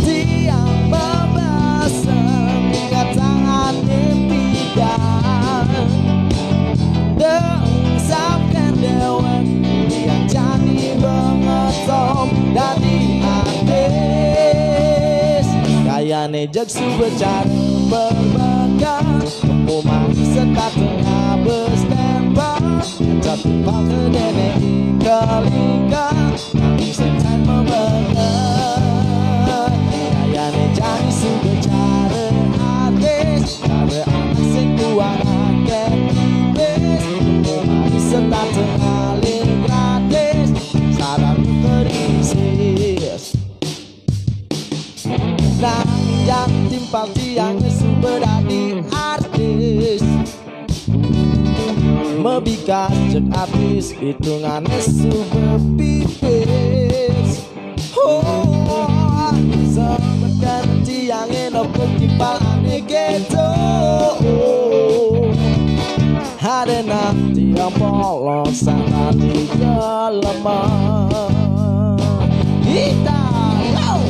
Tiang babasa mingat tangan impidan. Deng samkan dewek yang jani bengetom dadi artis. Kayane jeg suba cara berbakat. Pemumang serta tengah berstempel. Tapi pake dene ingkal-ingkal. Nangis setan membekat. Kayane jani suba cara artis. Cara anak sing kuat akeh tipis. Nang yang timpal tiang suba dadi artis. Mabikas jeg artis, hitungane suba pipis. Oh, sebeken tiange nepuk timpalane keto. Ada nak tiang polong sana di jeleman. Kita, yo!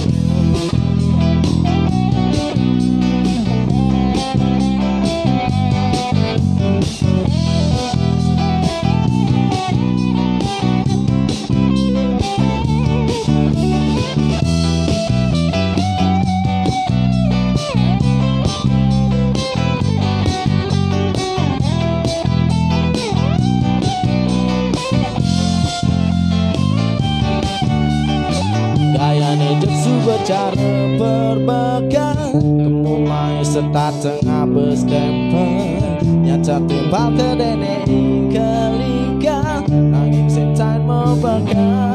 Gayane jek suba cara berbagai. Kemu mai setat tengah bestempel. Nyata timpal kedene ingkelingka. Nanging sing tain mebeka.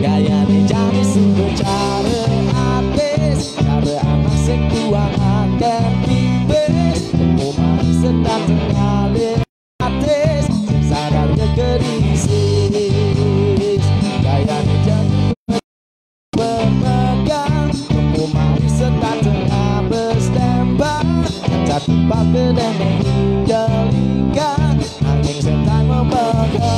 Gayane jane suba cara artis. Cara anak sing kuangan dan pipis. Kemu mai setat tengah le- artis, sing sadar ya krisis. Gayane jane berbagai, kemu mai setat tengah bestempel. Cacat pakai dene hingga lingga, nanging setan membeka.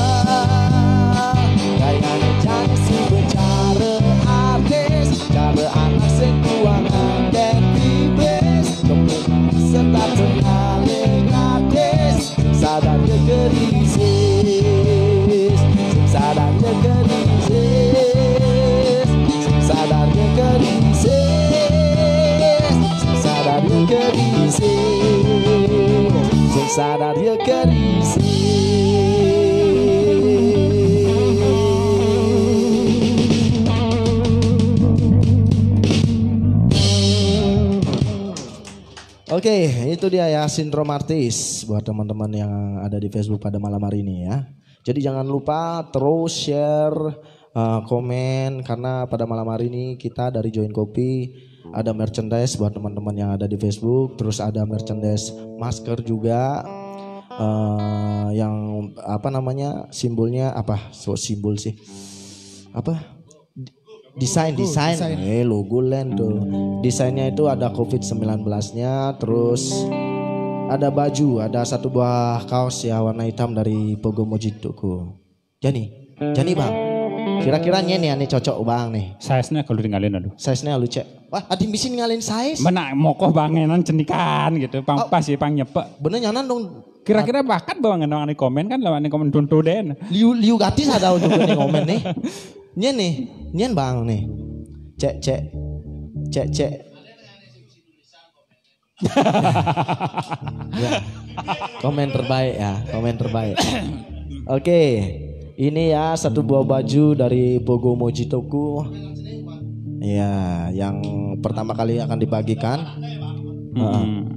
Gayane jane suba cara artis, cara anak sing kuangan dan pipis. Kemu mai setat tengah le gratis. Sing sadar ya krisis, sing sadar ya krisis, sing sadar ya krisis, sing sadar ya krisis, sing sadar ya krisis. Oke, itu dia ya, sindrom artis buat teman-teman yang ada di Facebook pada malam hari ini ya. Jadi jangan lupa terus share, eh, komen, karena pada malam hari ini kita dari Join Kopi ada merchandise buat teman-teman yang ada di Facebook, terus ada merchandise masker juga, eh, yang apa namanya, simbolnya apa? So simbol sih. Apa? Desain, logo, desain. Desain. Eh, logo lain tuh. Desainnya itu ada covid sembilan belas-nya, terus ada baju, ada satu buah kaos ya warna hitam dari Pogo Mojitoku. Jani, jani bang. Kira-kira nye nih, ane cocok bang nih. Size-nya kalau tinggalin, aduh. Size-nya lu cek. Wah, adi bisa ninggalin size. Mana mokoh bangenan cendikan gitu, pang Oh. Pas ya, pang nyepek. Bener nyanan dong. Kira-kira bakat bang, ane komen kan, lawan komen tuntu den. Liu, liu gati sadau juga nih komen nih. Nyen nih, nyen bang nih. Cek, cek. Cek, cek. Ya. Komen terbaik ya, komen terbaik. Oke, ini ya satu buah baju dari Pogo Mojitoku. Ya, yang pertama kali akan dibagikan. Heeh. Hmm.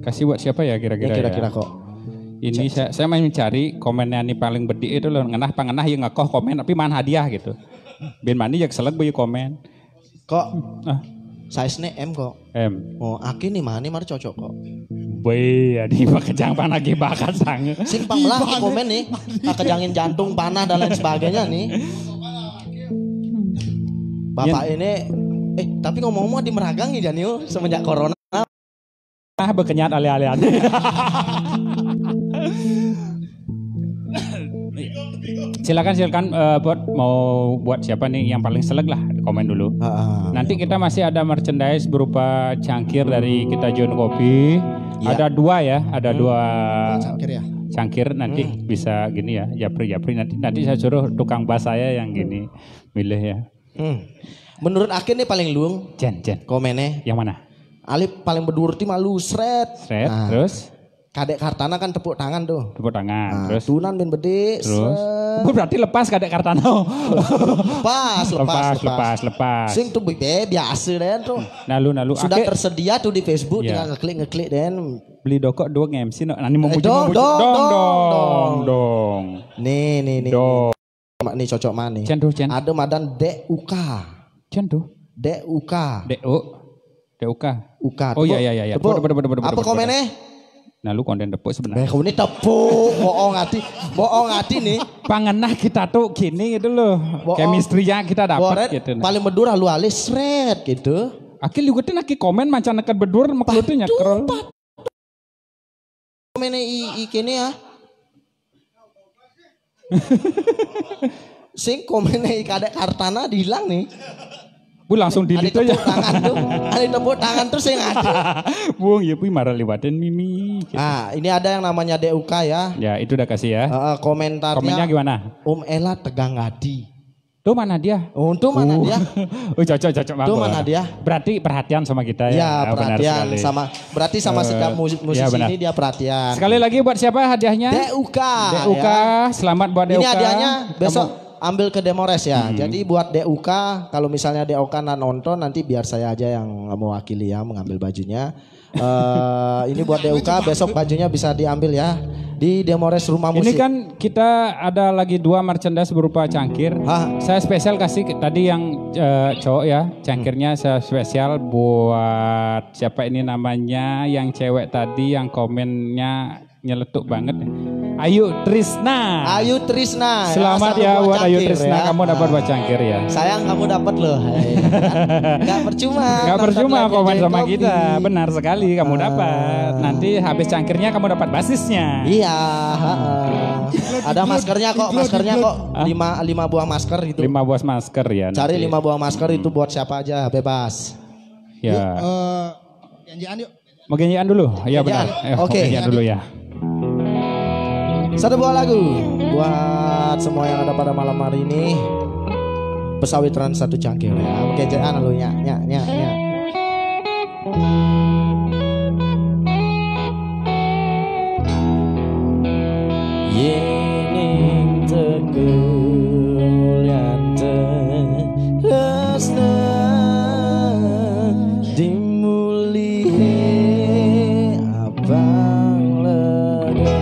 Kasih buat siapa ya kira-kira? Ya, kira-kira ya? Kok. Ini saya, saya main mencari komennya ini paling bedik itu loh, ngenah pangenah yang ngekoh komen tapi man hadiah gitu. Bin mani ya keselak bu komen. Kok ah. Size-ne M kok. M. Oh, aki nih mani mari cocok kok. Boy, ya di pakejang panah ge bakat sang. Sing pang melah komen nih, pakejangin jantung, panah dan lain sebagainya nih. Bapak ini, eh tapi ngomong-ngomong di Meragang ya Janil semenjak corona. Ah, bekenyat ale-alean. Silakan, silakan, eh, buat mau buat siapa nih yang paling seleg lah, komen dulu. Ah, nanti kita masih ada merchandise berupa cangkir dari kita John Kopi. Ya. Ada dua ya, ada dua cangkir ya. Cangkir nanti bisa gini ya, japri-japri nanti nanti saya suruh tukang bas saya yang gini milih ya. Hmm. Menurut Akin nih paling luung. Jen, Jen. Komennya. Yang mana? Alip paling berdurti malu sret. Sret, nah. Terus? Kadek Kartana kan tepuk tangan tuh. Tepuk tangan. Nah, terus? Tunan bin bedik. Terus? Sret. Berarti lepas Kadek Kartana. Lepas, lepas, lepas, lepas, lepas. Sing tuh be biasa deh tuh. Nalu, nalu. Sudah tersedia tuh di Facebook, ya. Tinggal ngeklik, ngeklik deh. Beli dokok dua nge-M C no. Nani mau eh, dong, dong, dong, dong, dong. Nih, nih, nih. Dong. Nih cocok mana? Cen tuh, Cen. Ada madan Dek Uka. Cen tuh. Dek Uka. Dek U. Dek Uka. Uka. Oh, iya, iya, iya, iya. Tepuk. Tepuk, tepuk, tepuk, tepuk, Apa tepuk, tepuk. Komennya? Nah, lu konten tepuk sebenarnya. Nah, ini tepuk, bohong hati. Bohong hati nih. Pangenah kita tuh gini gitu loh. Bohong. Chemistry-nya kita dapat Boret, gitu. Nah. Paling bedur lu alis, sret gitu. Akhir lu gue tuh naki komen mancan neket bedur, makhluknya nyekrol. Komennya i, i kene ya. Sing komennya i kadek Kartana dihilang nih. Bu langsung delete aja. Ada tepuk tangan tuh. Ada tepuk tangan tuh sing ada. Bung, ya pui marah lewatin Mimi. Gitu. Ah, ini ada yang namanya D U K ya. Ya, itu udah kasih ya. Heeh, komentarnya. Komennya gimana? Om Ella tegang hati. Tuh mana dia? Oh, tuh mana dia? Oh, cocok, cocok banget. Tuh mana dia? Berarti perhatian sama kita ya. Ya, ah, perhatian sekali. Sama, berarti sama eh, sedap musik, musisi ya, ini dia perhatian. Sekali lagi buat siapa hadiahnya? D U K. D U K, ya. Selamat buat D U K. Ini hadiahnya besok kamu ambil ke Demores ya. Hmm. Jadi buat D U K, kalau misalnya D U K nonton, nanti biar saya aja yang mewakili ya, mengambil bajunya. Uh, ini buat D U K, besok bajunya bisa diambil ya di Demores Rumah Musik. Ini kan kita ada lagi dua merchandise berupa cangkir. Hah? Saya spesial kasih tadi yang uh, cowok ya, cangkirnya saya spesial buat siapa ini namanya, yang cewek tadi yang komennya nyeletuk banget. Ayu Trisna. Ayu Trisna. Selamat ya, ya buat Ayu Trisna, ya. Kamu dapat buat cangkir ya. Sayang kamu dapat loh. Gak percuma. Gak percuma komen sama kita. Benar sekali, kamu dapat. Nanti habis cangkirnya kamu dapat basisnya. Iya. Ada maskernya kok, maskernya kok. Lima, lima buah masker gitu. Lima buah masker ya. Cari lima buah masker itu buat siapa aja, bebas. Ya. Yuk, uh, janjian yuk. Mau janjian dulu? Iya benar. Eh, oke. Janjian dulu ya. Satu buah lagu buat semua yang ada pada malam hari ini. Pesawitran satu cangkir ya. Oke, jangan lu nyak nyak nyak nyak. Yening tegul yang terasa. Dimulihe abang lega.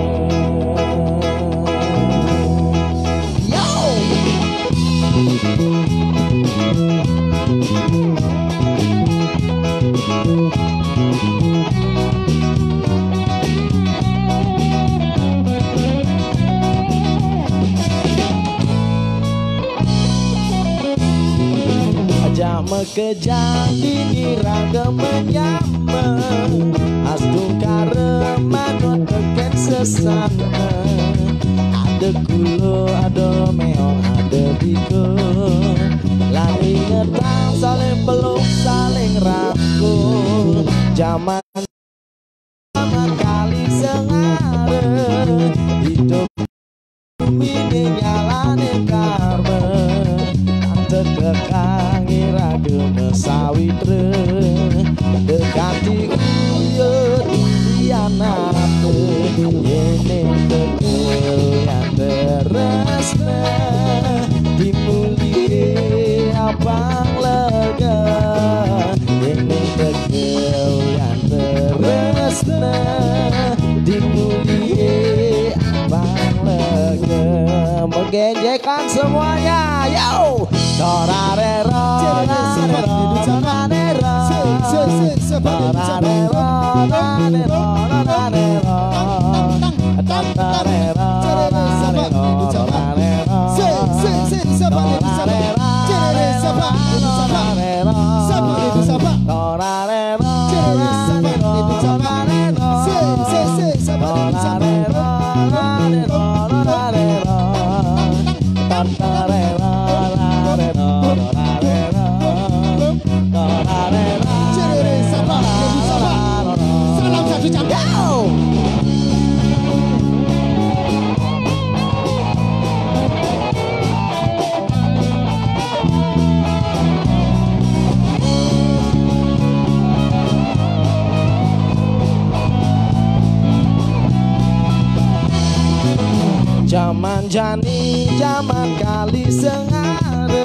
Yo! Aja mekejang dini raga menyama. Astungkara manut teken sesana. Ada kulo, ada meong, ada biko. Lali ngetang saling peluk, saling rangkul. Zaman Zaman kali sengara. Hidup mine nyalane karma. Tante kekangi raga mesawitra. Dekati uyut dianate. Yene tekel yang teresna. Dimulie abang lega. Yene tekel yang teresna. Dimulie abang lega. Menggenjekkan semuanya. Yo. Torare ro, rare ro, rare ro. Torare ro, rare ro, rare ro. Torare ro, rare ro, rare ro. Torare ro, rare ro, rare ro. Torare ro, rare ro, rare ro. Salam satu jam. Zaman jani, zaman kali sengara.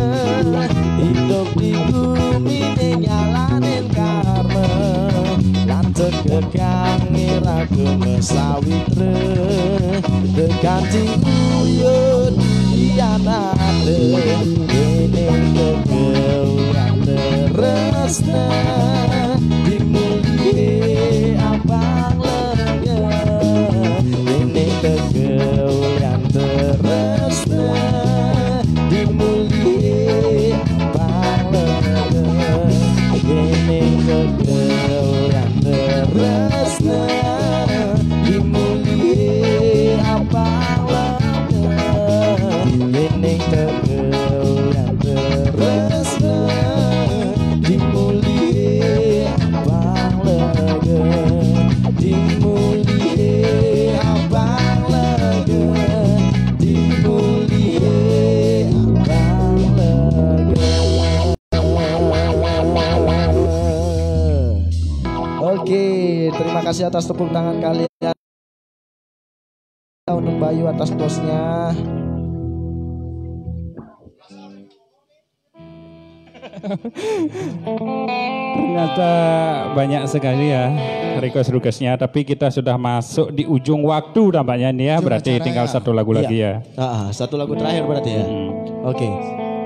Hidup di bumi ini nyalanin karma. Lantek kekang iraku mesawitra. Dekanti uyut dianate. Ini kegeuan Tresna, dimulie abang lega. Ini tegew yang tresna, dimulie abang lega. Ini tegew yang tresna, dimulie abang lega. Ini tegew yang tresna, dimulie abang lega, dimulie abang lega, dimulie abang lega. Oke, terima kasih atas tepuk tangan kalian untuk Bayu atas tosnya. Ternyata banyak sekali ya request-requestnya, tapi kita sudah masuk di ujung waktu tampaknya ini ya. Berarti tinggal satu lagu lagi ya. Ah, satu lagu terakhir berarti ya. Oke.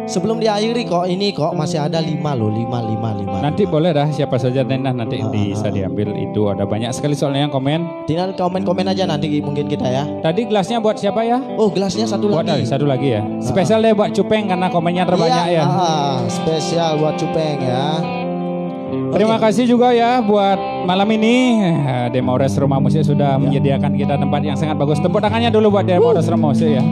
Sebelum diakhiri kok, ini kok masih ada lima loh, lima, lima, lima. Nanti boleh dah, siapa saja Nenah nanti bisa diambil. Itu ada banyak sekali soalnya yang komen. Tinggal komen-komen aja nanti mungkin kita ya. Tadi gelasnya buat siapa ya? Oh, gelasnya satu Buat lagi. Satu lagi ya. Spesial deh buat Cupeng karena komennya terbanyak Iya, ya. Ah, spesial buat Cupeng ya. Terima kasih juga ya buat malam ini. Eh, Demores Rumah Musik sudah menyediakan kita tempat yang sangat bagus. Tepuk tangannya dulu buat Demores Rumah Musik ya.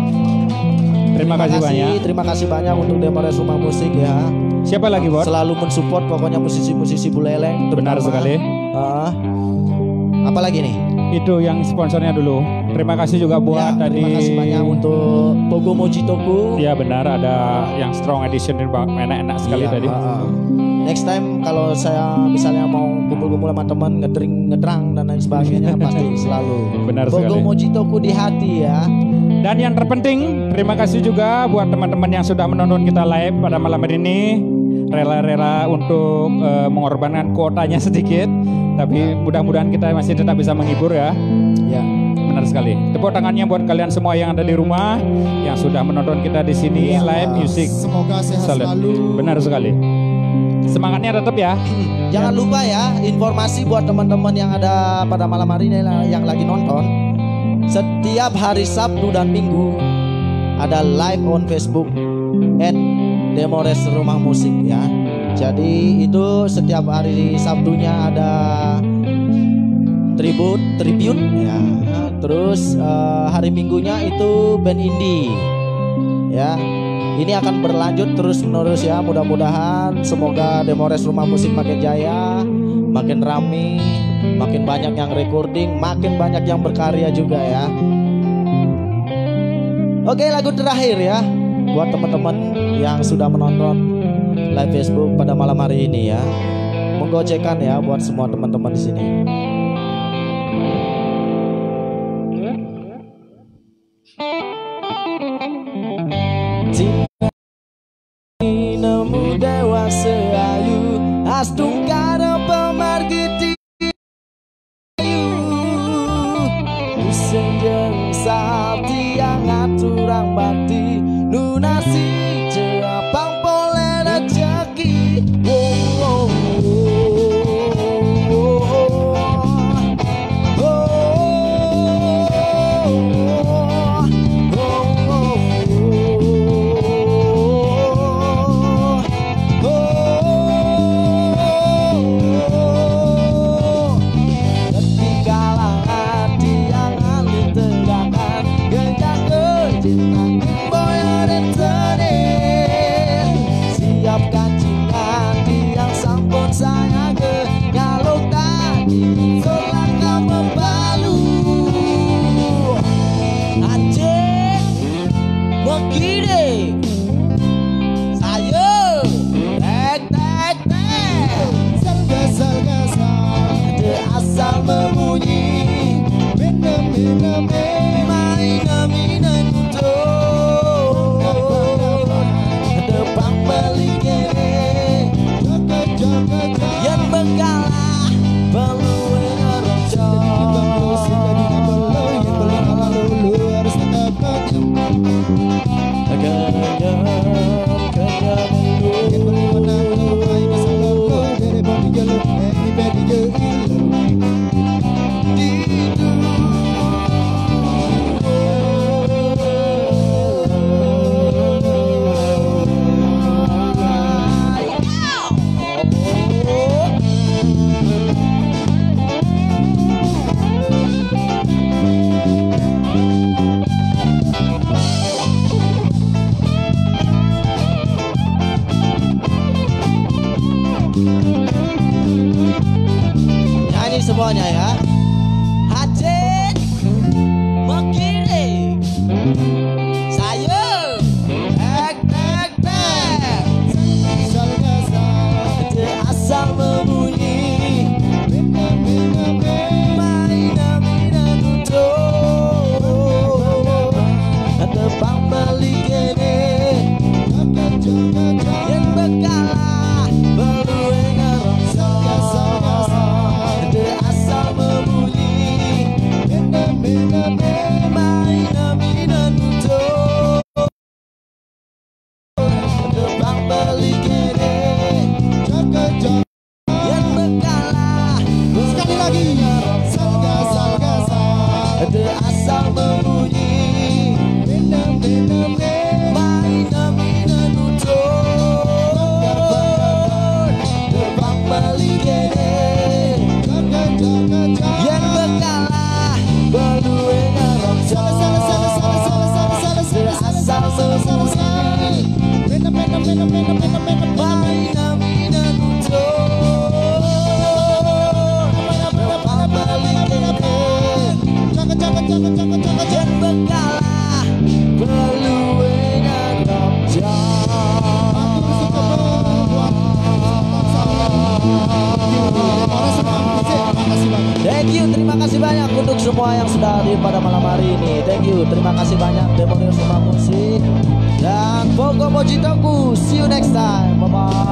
Terima kasih banyak. Terima kasih banyak untuk Demores Rumah Musik ya. Siapa lagi, Bot? Selalu mensupport pokoknya musisi-musisi Buleleng. Benar Terutama, sekali. ah, apa lagi nih? Itu yang sponsornya dulu. Terima kasih juga buat Ya, tadi. Terima kasih banyak untuk Pogo Mojitoku. Ya benar, ada yang strong edition ini, Bang. Enak-enak sekali Iya, tadi. Heeh. Next time kalau saya misalnya mau kumpul-kumpul sama teman, ngedrink, ngedrang dan lain sebagainya pasti selalu. Benar Pogo sekali. Mojitoku di hati ya. Dan yang terpenting, terima kasih juga buat teman-teman yang sudah menonton kita live pada malam hari ini. Rela-rela untuk eh, mengorbankan kuotanya sedikit, tapi mudah-mudahan kita masih tetap bisa menghibur ya. Ya. Benar sekali. Tepuk tangannya buat kalian semua yang ada di rumah yang sudah menonton kita di sini Iya. Live Music. Semoga sehat Salut. Selalu. Benar sekali. Semangatnya tetap ya. Jangan lupa ya, informasi buat teman-teman yang ada pada malam hari ini yang lagi nonton. Setiap hari Sabtu dan Minggu ada live on Facebook at Demores Rumah Musik ya. Jadi itu setiap hari Sabtunya ada tribut, tribute ya. Terus eh, hari Minggunya itu band indie ya. Ini akan berlanjut terus menerus ya. Mudah-mudahan semoga Demores Rumah Musik makin jaya, makin rame, makin banyak yang recording, makin banyak yang berkarya juga ya. Oke, lagu terakhir ya buat teman-teman yang sudah menonton live Facebook pada malam hari ini ya. Menggocekan ya buat semua teman-teman di sini. Nemu dewasa ayu, astungkara pemargiti ayu. Usenjeng sati angat turang bakti, nunasi ceapang pole rejeki. Oh, oh, oh, oh. Siap kacingan tiang sampun saya ke nyaluk tadi, solar kamu balu. Anjing, begini saya tek tek tek. Serba serba saja asal membunyi. Minem minem main minem tuh. Depan beli kere. Joget joget. Yang bengkala perlu ngerocok. Harus tetap. Kenyang kenyang. Semuanya ya. Hajit, Makiri, Sayur, Bek, Bek, Bek. Asal membunyi. Main, main, main. Tebang beli kene. Yen bekalah beluwe ngerasa. De asal membunyi. Main, main, main. Tebang beli kene. Yen bekalah. Sekali lagi. Salga, salga, salga. De asal membunyi. Benda, benda, benda. Main, main, main. Tebang beli kene. Yen bekalah. Beluwe ngerasa. Salah, salah, salah, salah, salah, salah, salah, salah, salah, salah, salah, salah. Benda, benda, benda, benda, benda, benda, benda. Main, main, main. Thank you, terima kasih banyak untuk semua yang sudah hadir pada malam hari ini. Thank you, terima kasih banyak Demoril Sumba Musik dan Pogo Mojitoku. See you next time, bye bye.